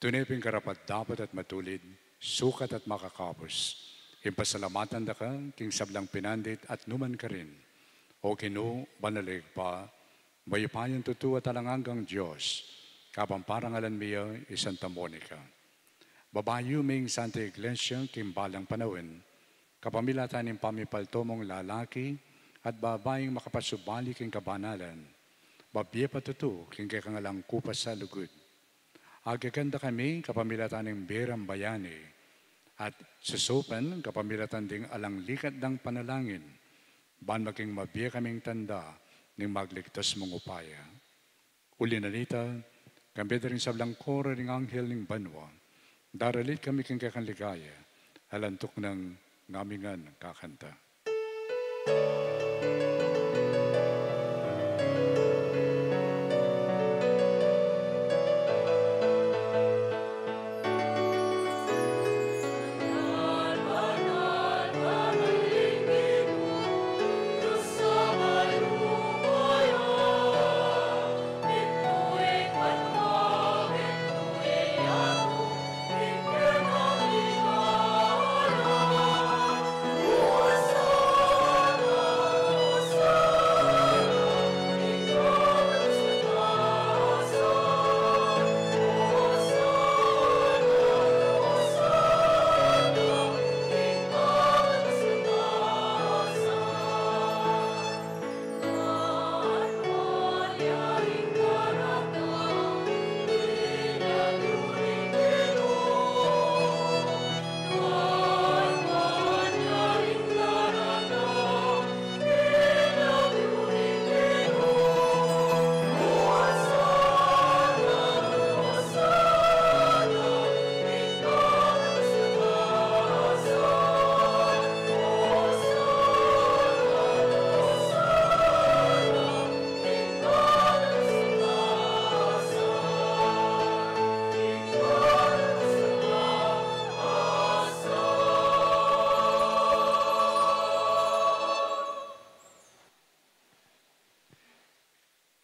Tune pin karapat-dapat at matulid, sukat at makakabus, ing pasalamatan da ka king sablang pinandit at nu man karin, O Ginu, banal a Ibpa, mayupayang tutu at alang anggang Dios, kabang parangalan mi ya i Santa Monica. Babayu ming Santa Iglesia king balang panaun, kapamilatan ning pamipalto mung lalaki at babaing makapasubali king kabanalan, babie pa tutu king kekang alang kupas a lugud. Agyagan da kami kapamilatan ning bie rang bayani, at susupan kapamilatan ding alang likat dang panalangin, ban maging mabie kaming tanda ning magligtas mung upaya. Uli na nita, kambe da ring sablang koro ring anghel ning banua, daralit kami king kekang ligaya, alang tuknang ngamingan kakanta.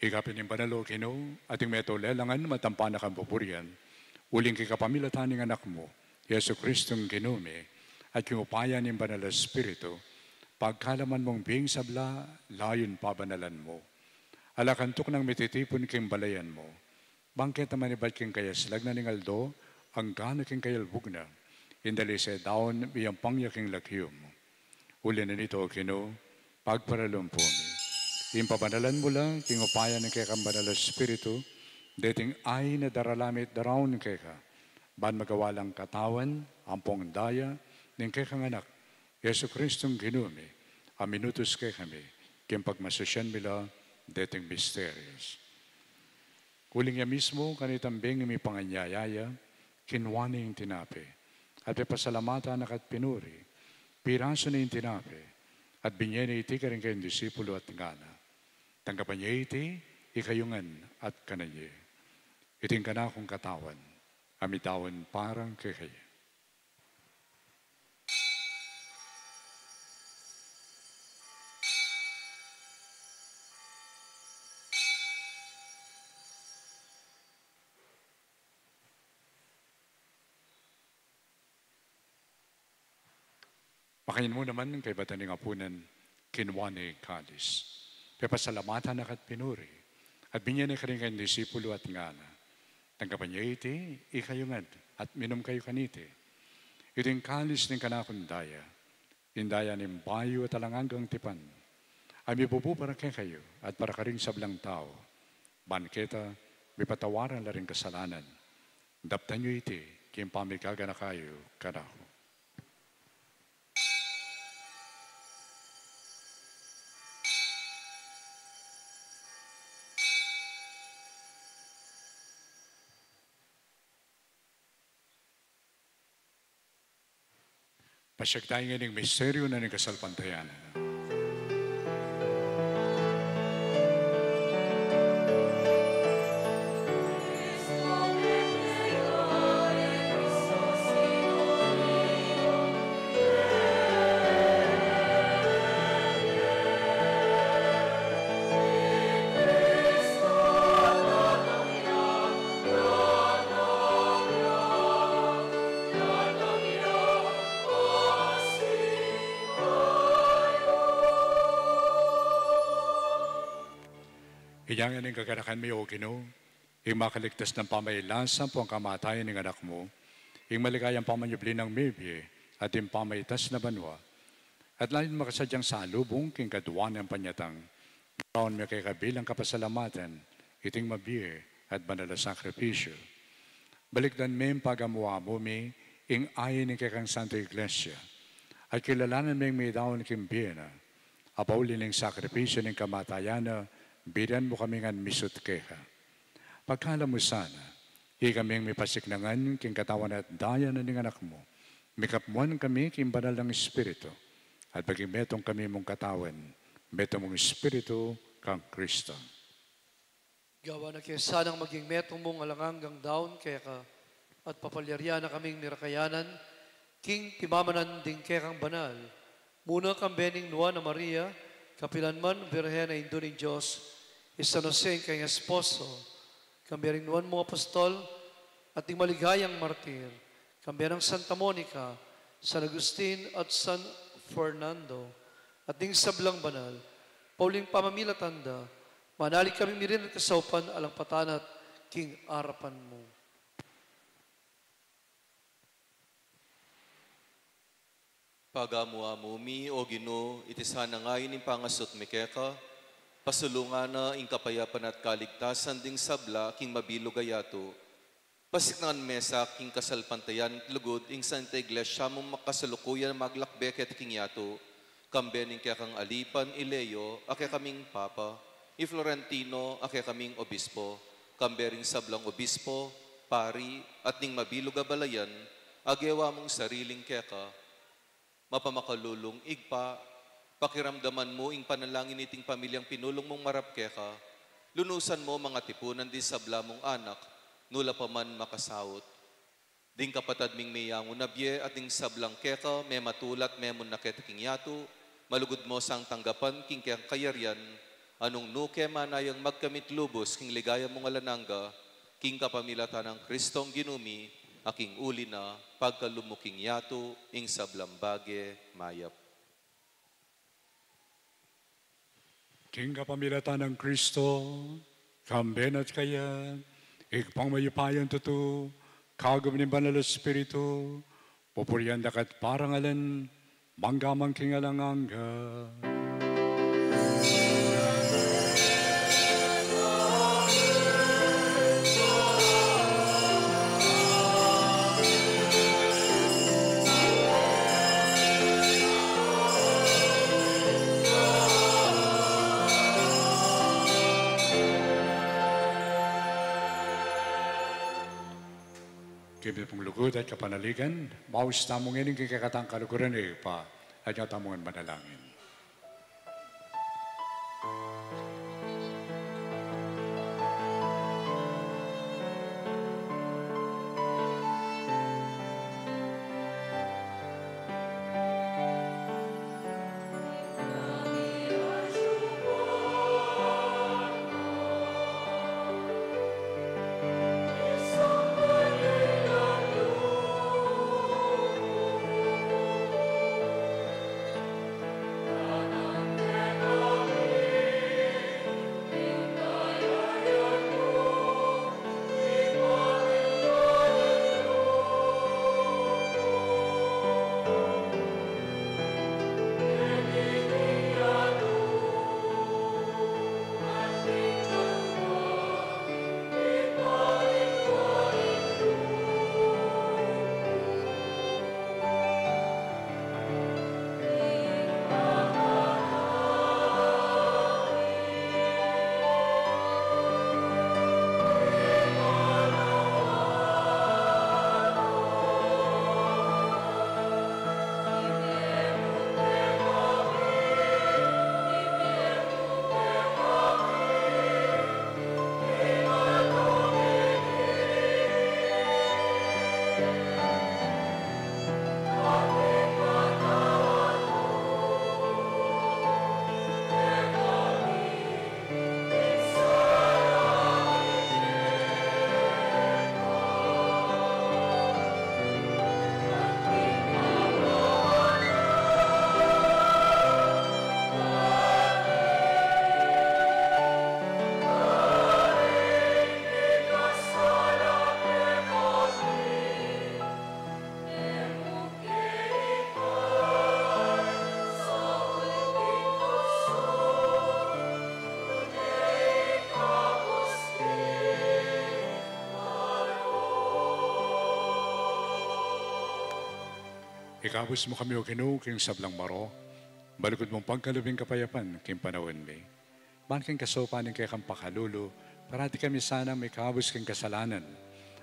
Ika pin ing banal, O Ginu, at ing metung lelangan matampan na kang buburian, uling king kapamilatan ning Anak mu, Jesucristong Ginu mi, at king upaya ning Banal a Espiritu, pagkalaman mung bie ing sabla, layun pabanalan mu. Ala kang tuknang mititipun king balayan mu, bang keta manibat king kayaslag na ning aldo, anggang king kayalbug na, ing dalise daun miyampang ya king lagyu mu. Uli na nita, O Ginu, pagparalumpu mi ing pabanalan mu la king upaya ning kekang Banal a Espiritu, deting ain a darala mi at daraun keka, ban magawa lang katawan ampong daya ning kekang Anak, Jesucristong Ginu mi, a minutus kekami king pagmasusyan mi la deting misterios. Uling ya mismu, kanitang bengi mipanganyaya ya, kinua ne ing tinape, at pepasalamatan na ka at pinuri, pirasu ne ing tinape, at binie ne iti karing kayang disipulu at ngana: Tanggapan ye iti, ikayu ngan at kanan ye. Iti ing kanakung katawan, a midaun para kekayu. Makanyan mu naman, kaybat ning apunan, kinua ne ing kalis, pepasalamatan na ka at pinuri, at binie ne karing kayang disipulu at ngana: Tanggapan ye iti, ikayu ngan, at minum kayu kaniti. Iti ing kalis ning kanakung daya, ing daya ning bayu at alang anggang tipan, a mibubu para kekayu at para karing sablang tau, ban keta mipatawaran la ring kasalanan. Daptan yu iti king pamigaganaka yu kanaku. Pasiag tamu ngeni king misteryu na ning kasalpantayanan. Inya ngeni ing kaganakan mi, O Ginu, ing makaligtas nang pamagkasakit ampong kamatayan ning Anak mu, ing maligayang pamanyubli nang mebie at ding pamaitas na banua, at lalung makasadyang salubung king kadua nang panyatang, daraun mi keka bilang kapasalamatan iting mabie at banal a sakripisyu. Balikdan ming pagamu-amu mi ing ain ning kekang Santa Iglesia, at kilalanan ming midaun king bie na, apauli ning sakripisyu ning kamatayan na, birian mu kami ngan misut keka. Pagkalam mu sana, ikaming mipasiknangan king katawan at daya na ning Anak mu, mikapmuan kami king banal nang Espiritu, at maging metung kami mung katawan, metung mung Espiritu kang Kristo. Gawan na ke sanang maging metung mung alang anggang daun keka, at papalyarian na kaming mirakayanan, king pimamanan ding kekang banal, muna kambe ning Nuan a Maria, kapilan man Birhen a Indu ning Dios, i San Jose ing kayang esposo, kambe ring nuan mung apostol, at ding maligayang martir, kambe nang Santa Monica, San Agustin, at San Fernando, at ding sablang banal, pauling pamamilatan da, manalig kami mirin at kasaupan alang patana't king arapan mu. Pagamu-amu mi, O Ginu, iti sana ngeni ing pangasut mi keka, pasulungan na ing kapayapan at kaligtasan ding sabla king mabilug a yatu. Pasiknangan me sa king kasalpantayanan at lugud ing Santa Iglesia mung makasalukuyan a maglakbe keti king yatu, kambe ning kekang alipan i Leo a kekaming Papa, i Florentino a kekaming Obispo, kambe ring sablang obispo, pari, at ning mabilug a balayan a gewa mung sariling keka. Mapamakalulung Ibpa, pakiramdaman mu ing panalangin niting pamilyang pinulung mung marap keka, lunusan mu mangatipunan ding sabla mung anak, nula pa man makasaut. Ding kapatad ming meyangu na bie at ding sablang keka, mematulat, memunna keti king yatu, malugud mu sang tanggapan king kekang kayarian, a nung nu ke manayang magkamit lubus king ligaya mung alang angga, king kapamilatan nang Kristong Ginu mi, a king uli na, pagkalub mu king yatu, ing sablang bage, mayap. King kapamilatan nang Kristo, kambe na at kaya, Ibpang mayupayang tutu, kagum ning Banal a Espiritu, pupurian da ka at parangalan, mangga man king alang angga. King mipnung lugud at kapanaligan, maus tamu ngeni king kekatang kaluguran, Ibpa, at nya tamu ngan manalangin. Ikabus mu kami, O Ginu, king sablang marok, balugud mung pagkalub ing kapayapan king panaun mi. Ban king kasaupan ning kekang pakalulu, parati kami sanang mikabus king kasalanan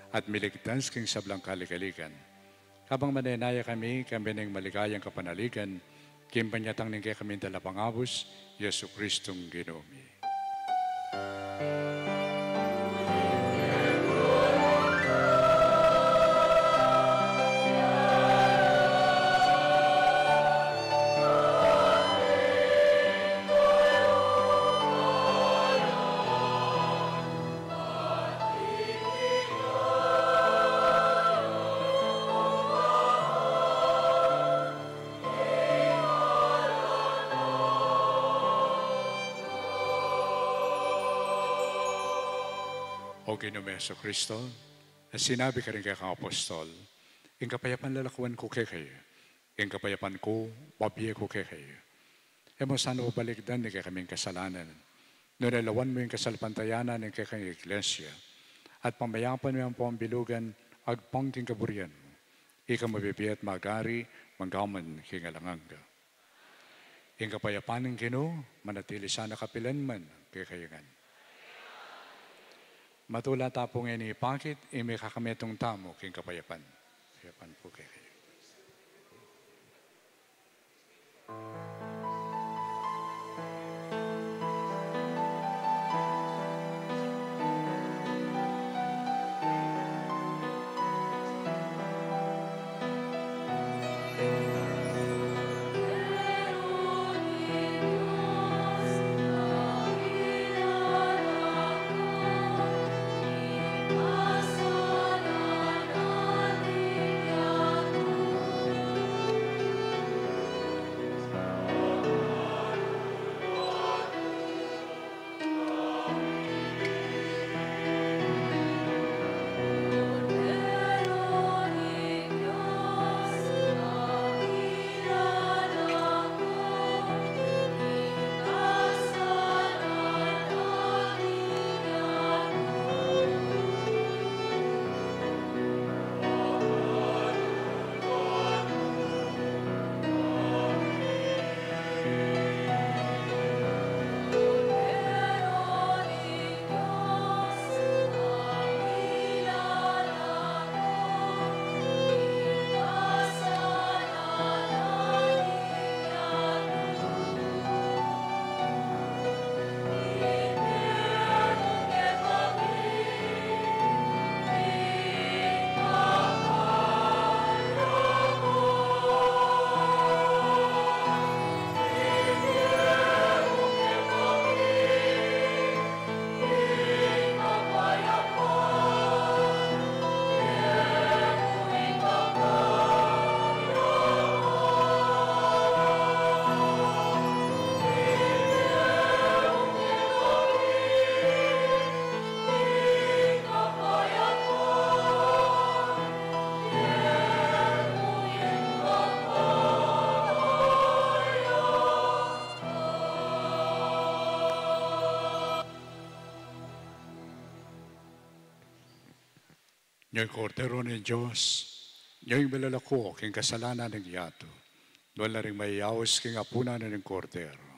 at miligtas king sablang kaligaligan. Kabang manenaya kami, kami ning maligayang kapanaligan, king panyatang ning kekaming Talapangabus, Jesucristong Ginu mi. O Ginu mi Jesucristo, a sinabi karing kekang apostol, ing kapayapan lalakuan ku kekayu, ing kapayapan ku bibie ku kekayu. E mu sana balikdan ing kekaming kasalanan, nune lawan mu ing kasalpantayanan ning kekang Iglesia, at pamayapan mu yang pambilugan agpang king kaburian mu. Ika mabibie at magari, mangga man king alang angga. Ing kapayapan ning Ginu, manatili sana kapilan man kekayu ngan. Matula ta pu ngeni pakit, ing mikakametung tamu king kapayapan. Kapayapan pu kekayu. Ini ing Kordero ning Dios, ini ing milalaku king kasalanan ning yatu. Nuan la ring mayayaus king apunan ning Kordero.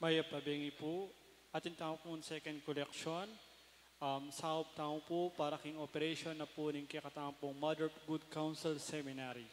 Mayap a bengi pu. Atin tamu pung second collection. Um, saup tamu pu para king operation na pu ning kekatamung Mother of Good Counsel Seminary.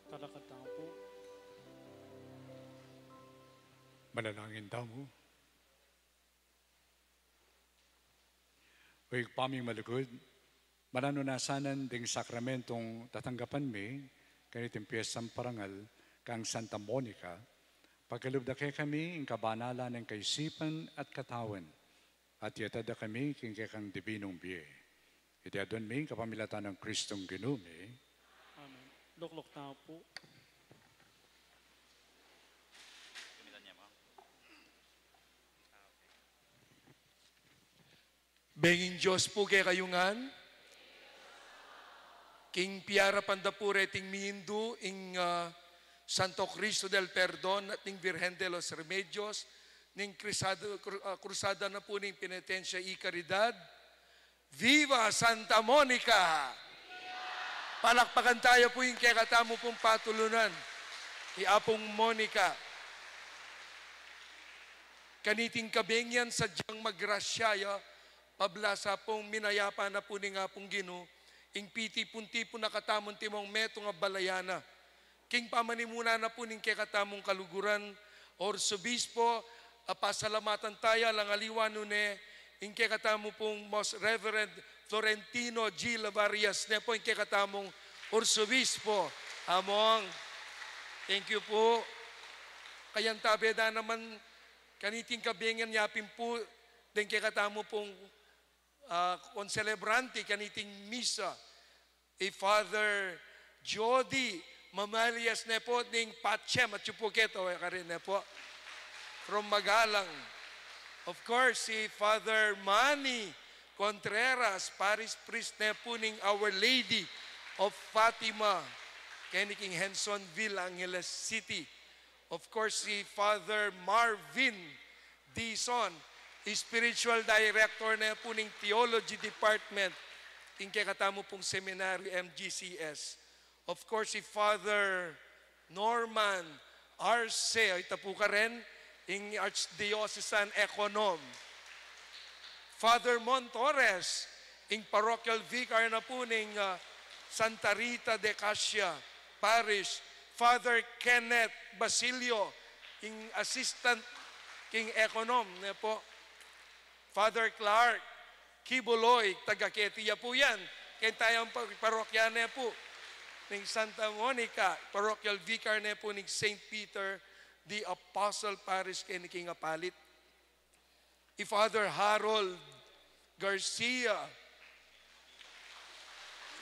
Talakad tamu pu. Manalangin tamu. O Ibpa ming malugud, mananu na sana ding sakramentong tatanggapan mi kaniting piesang parangal kang Santa Monica, pakalub da kekami ing kabanalan ning kaisipan at katawan, at iatad da kami king kekang dibinung bie. Iti adwan mi kapamilatan nang Kristong Ginu mi. Amen. Lukluk tamu pu. Benging Dios pu kekayu ngan. King piarapan da pu reting mindu ing, ah, Santo Cristo del Perdon at ning Virgen de los Remedios, ning Crusada, Cru-, ah, Crusada na pu ning Penitensya y Caridad. Viva Santa Monica! Palakpakan taya pu ing kekatamu pung patulunan, i Apung Monica. Kaniting kabengi yan sadyang magrasya ya, pabla sa pung minayapa na pu ning Apung Ginu ing pitipun-tipun na katamu antimong metung a balayan na. King pamanimuna na pu ning kekatamung kaluguran, Arsobispo, a, pasalamatan taya, alang aliwa nune ing kekatamu pung Most Reverend Florentino G. Lavarias, ne pu ing kekatamung Arsobispo. Among. Thank you pu. Kayantabe da naman kaniting kabengi yan yapin pu deng kekatamu pung, ah, concelebrante kaniting misa, i Father Jody Mamalias ne po ning patsyem, at yu po keto, e karin ne po. From Magalang. Of course, si Father Manny Contreras, Parish Priest ne po ning Our Lady of Fatima, keni king Hensonville, Angeles City. Of course, si Father Marvin Dizon, Spiritual Director ne po ning Theology Department, king kekatamu pong seminaryo, M G C S. Of course, si Father Norman Arce, ita po karin, ing Archdiocesan Econom. Father Mon Torres, ing Parochial Vicar na po ning, ah, Santa Rita de Casia Parish. Father Kenneth Basilio, ing Assistant king Econom, ne po. Father Clark Kibuloy, taga Ketia po yan. Keng tayang pa-, parokya ne po ning Santa Monica, parochial vicar ne po ning Saint Peter the Apostle Parish, keni king Apalit. I Father Harold Garcia,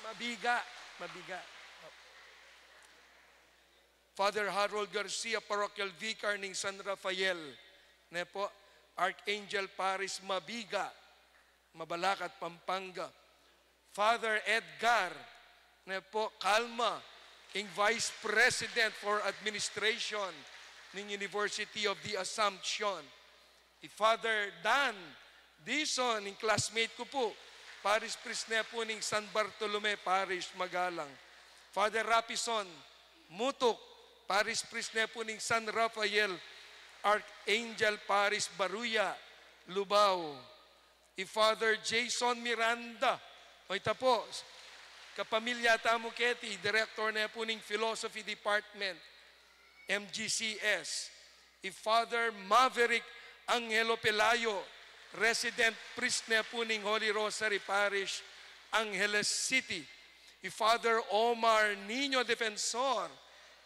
Mabiga, Mabiga. Father Harold Garcia, parochial vicar ning San Rafael, ne po, Archangel Parish, Mabiga, Mabalacat, Pampanga. Father Edgar, ne po, Calma, ing Vice President for Administration ning University of the Assumption. I Father Dan Dizon, ing classmate ku pu, Parish Priest ne pu ning San Bartolome Parish, Magalang. Father Rapison Mutuk, Parish Priest ne pu ning San Rafael, Archangel Parish, Baruya, Lubao. I Father Jason Miranda, o ita pu, kapamilya tamu keti, Director ne pu ning Philosophy Department, M G C S. I Father Maverick Angelo Pelayo, Resident Priest ne pu ning Holy Rosary Parish, Angeles City. I Father Omar Nino Defensor,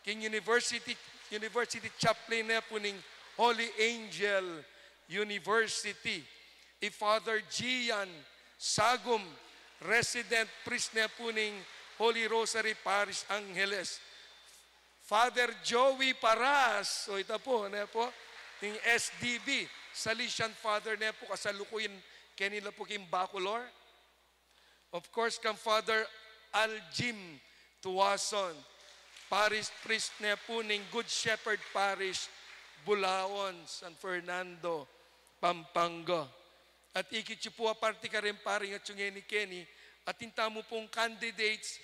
king University, University Chaplain ne pu ning Holy Angel University. I Father Gian Sagum, Resident Priest ne pu ning Holy Rosary Parish, Angeles. Father Joey Paras, o ita pu, ne pu, ning S D B, Salesian Father ne pu, kasalukuyan keni la pu king Bacolor. Of course, kang Father Aljim Tuason, Parish Priest ne pu ning Good Shepherd Parish, Bulaon, San Fernando, Pampanga. At ikit yu pu, aparte karin pari, at yung ngeni keni, atin tamu pung candidates,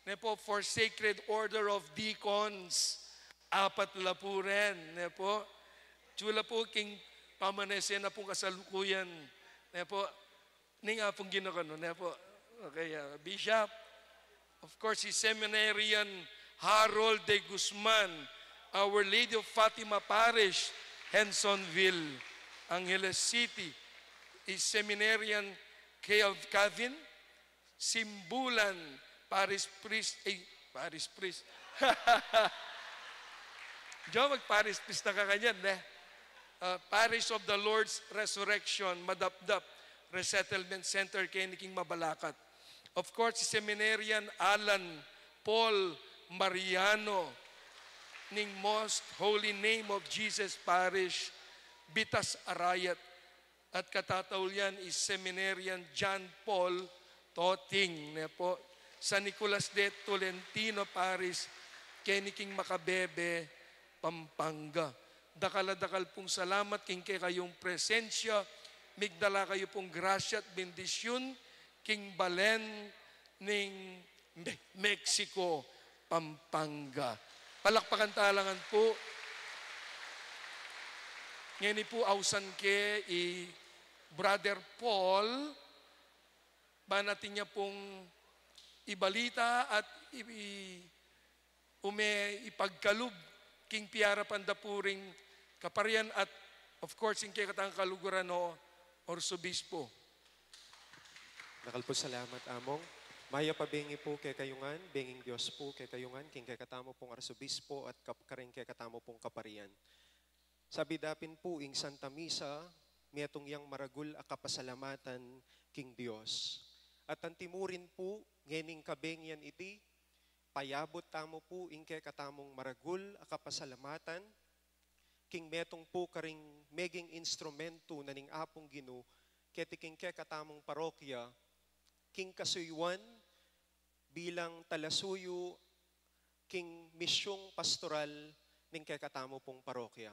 ne po, for Sacred Order of Deacons, apat la pu rin, ne po. Atyu la pu king pamanese na pung kasalukuyan, ne po. Ning apung ginakanu, ne po. Okay, ah, Bishop. Of course, si Seminarian Harold de Guzman, Our Lady of Fatima Parish, Hensonville, Angeles City. I Seminarian Kev-, Kevin Simbulan, Parish Priest, eh, Parish Priest. Diyan mag-Parish Priest na kakanyan, ne? Uh, Parish of the Lord's Resurrection, Madapdap Resettlement Center, keni king Mabalacat. Of course, si Seminarian Alan Paul Mariano, ning Most Holy Name of Jesus Parish, Bitas, Arayat. At katataulian i Seminarian John Paul Toting, ne po, San Nicolas de Tolentino Parish, keni king Macabebe, Pampanga. Dakal a dakal pung salamat king kekayung presensya, migdala kayu pung grasya at bendisyun king balen ning Me-, Mexico, Pampanga. Palakpakan tala ngan pu. Ngeni pu, ausan ke i Brother Paul, ban atin ya pung ibalita at i, i, ume ipagkalub king piyarapan da pu ring kaparian at, of course, ing kekatang kaluguran o Arsobispo. Dakal pung salamat, Among. Mayap a bengi pu kekayu ngan, benging Dios pu kekayu ngan, king kekatamu pung Arsobispo at kap-, karing kekatamu pung kaparian. Sabi da pin pu ing Santa Misa, metung yang maragul a kapasalamatan king Dios. At antimurin pu, ngening kabengian iti, Payabut tamu pu ing kekatamung maragul a kapasalamatan king metung pu karing meging instrumentu na ning Apung Ginu keti king kekatamung parokya, king kasuyuan bilang talasuyu king misyung pastoral ning kekatamu pung parokya.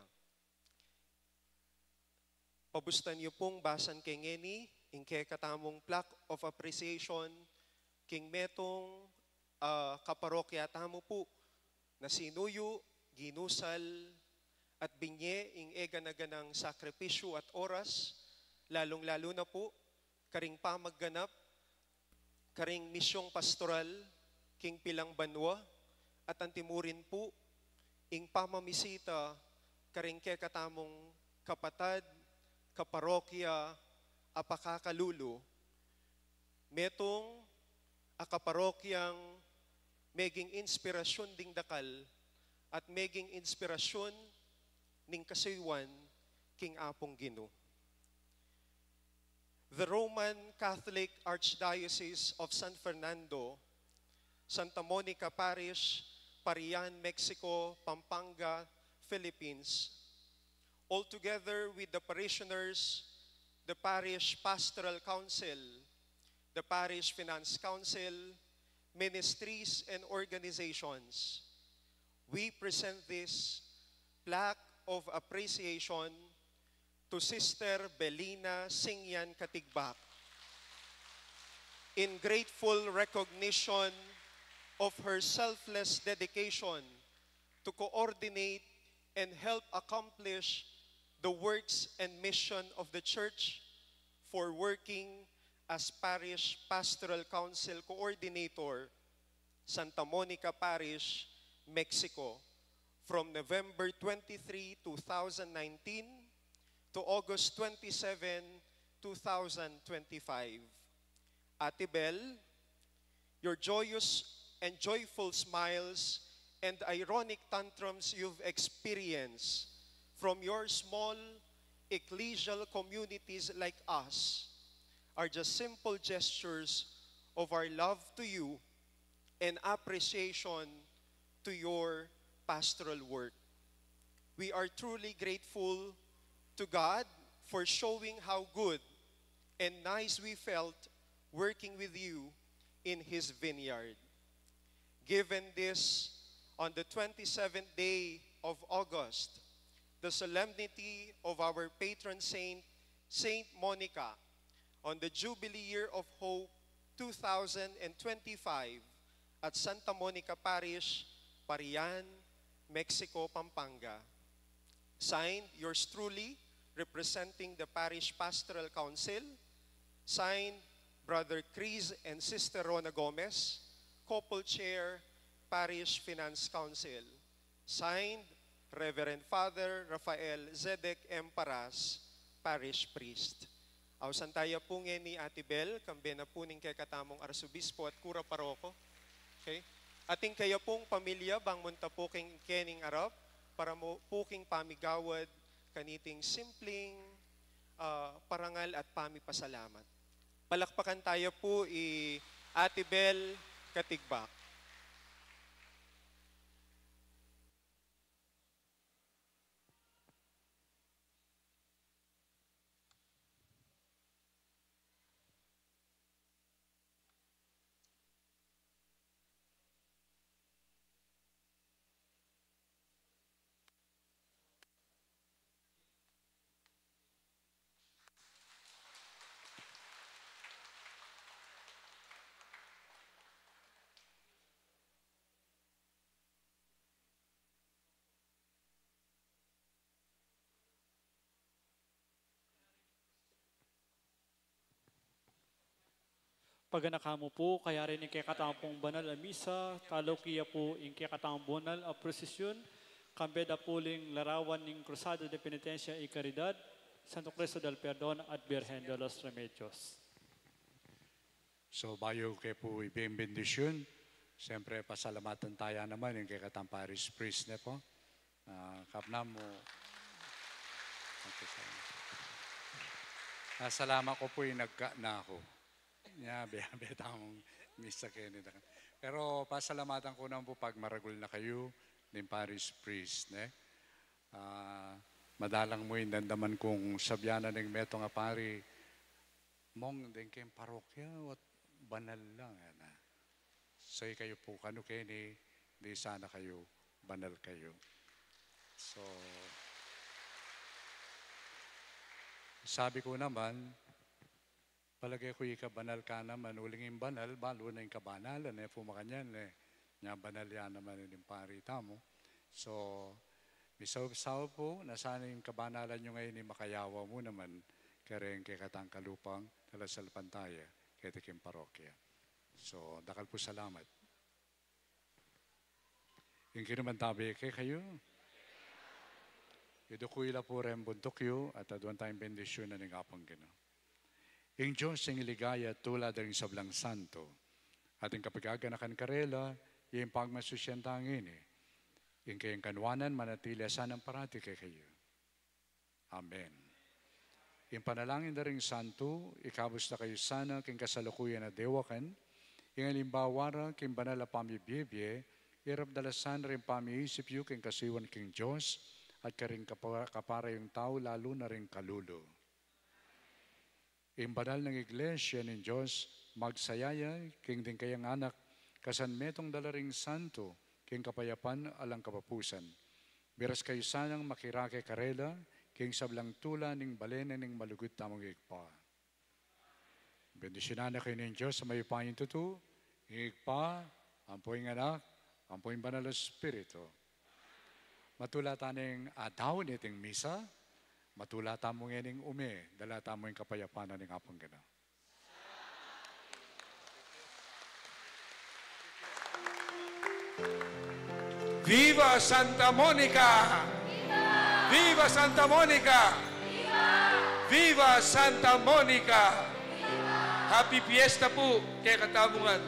Pabustan yu pung basan ke ngeni ing kekatamung plaque of appreciation king metung, ah, kaparokya tamu pu na sinuyu, ginusal, at binye ing egana-ganang sakripisyu at oras, lalung-lalu na pu karing pamagganap karing misyung pastoral king pilang banua, at antimurin pu ing pamamisita karing kekatamung kapatad, kaparokya, a pakakalulu, metung a kaparokyang meging inspirasyun ding dakal at meging inspirasyun ning kasuyuan king Apung Ginu. The Roman Catholic Archdiocese of San Fernando, Santa Monica Parish, Parian, Mexico, Pampanga, Philippines, all together with the parishioners, the Parish Pastoral Council, the Parish Finance Council, ministries, and organizations, we present this plaque of appreciation to Sister Belina Singyan Katigbak in grateful recognition of her selfless dedication to coordinate and help accomplish the works and mission of the Church for working as Parish Pastoral Council Coordinator, Santa Monica Parish, Mexico, from November twenty-three, two thousand nineteen to August twenty-seven, two thousand twenty-five. Ate Bel, your joyous and joyful smiles and ironic tantrums you've experienced from your small ecclesial communities like us are just simple gestures of our love to you and appreciation to your pastoral work. We are truly grateful to God for showing how good and nice we felt working with you in His vineyard. Given this on the twenty-seventh day of August, the solemnity of our patron saint, Saint Monica, on the Jubilee Year of Hope two thousand twenty-five at Santa Monica Parish, Parian, Mexico, Pampanga. Signed, yours truly, representing the Parish Pastoral Council. Signed, Brother Chris and Sister Rona Gomez, Couple Chair, Parish Finance Council. Signed, Reverend Father Rafael Zedek M. Paras, Parish Priest. Ausan taya pu ngeni Ate Bel, kambe na pu ning kekatamung arsobispo at kura paroko. Okay? Ating kaya pung pamilya, bang munta pu king kening arap, para mu pu king pamigawad kaniting simpleng, ah, parangal at pamipasalamat. Palakpakan taya pu i Ate Bel Katigbak. Paganaka mu pu, kayari ning kekatamung banal a misa, taluki ya pu ing kekatamung banal a prosisyun, kambe da pu ling larawan ning Cruzada de Penitencia y Caridad, Santo Cristo del Perdon at Birhen de los Remedios. So, bayu ke pu ibie ing bendisyun, siyempre, pasalamatan taya naman ing kekatamung parish priest ne pu. Ah, kapna mu. Okay, salamat. Ah, salamat ku pu, inagka na ku. Ya, be, be tamung misa keni da. Pero pasalamatan ku naman pu pag maragul na kayu ning parish priest, ne? Ah, madalang mu ing damdaman kung sabyan na ning metung a pari, Mong, deng keng parokya, ot banal lang, e na. So, ikayu pu, kanu keni, di sana kayu, banal kayu. So, sabi ku naman, palage ku ika banal ka naman, uling ing banal, balu na ing kabanalan, e pu makanyan, e. Nya banal ya naman ing pari tamu. So, misaup-saup pu, na sana ing kabanalan yu ngeni makayawa mu naman, kareng kekatang kalupang, talasalpantaya, keti king parokya. So, dakal pu salamat. Ing Ginu mantabe kekayu. Iduku yu la pu reng buntuk yu, at aduan tayung bendisyunan ning Apung Ginu. Ing Dios ing ligaya at tula da ring sablang santo, at ing kapagaganakan karela, ing pagmasusian tang ini, ing kayang kanuanan manatili a sanang parati kekayu. Amen. Ing panalangin da ring santo, ikabus da kayu sana king kasalukuyan a dewakan, ing alimbawa ra king banal a pamibie-bie, irap da la sana ring pamiisip yu king kasiwan king Dios, at karing kapa-, kaparayung tau lalu na ring kalulu. Ing banal nang Iglesia ning Dios, magsaya ya king ding kayang anak, kasan metung da la ring santo, king kapayapan alang kapupusan. Miras kayu sanang makirake karela, king sablang tula ning bale na ning malugud tamung Ibpa. Bendisyunan na kayu ning Dios a mayupayang tutu, ing Ibpa, ampo ing Anak, ampo ing Banal a Espiritu. Matula ta ning adaun iting misa, matula tamu ngening ume, dala tamu ing kapayapan na ning Apung Ginu. Viva Santa Monica! Viva Santa Monica! Viva Santa Monica! Happy Fiesta pu kekatamu ngan.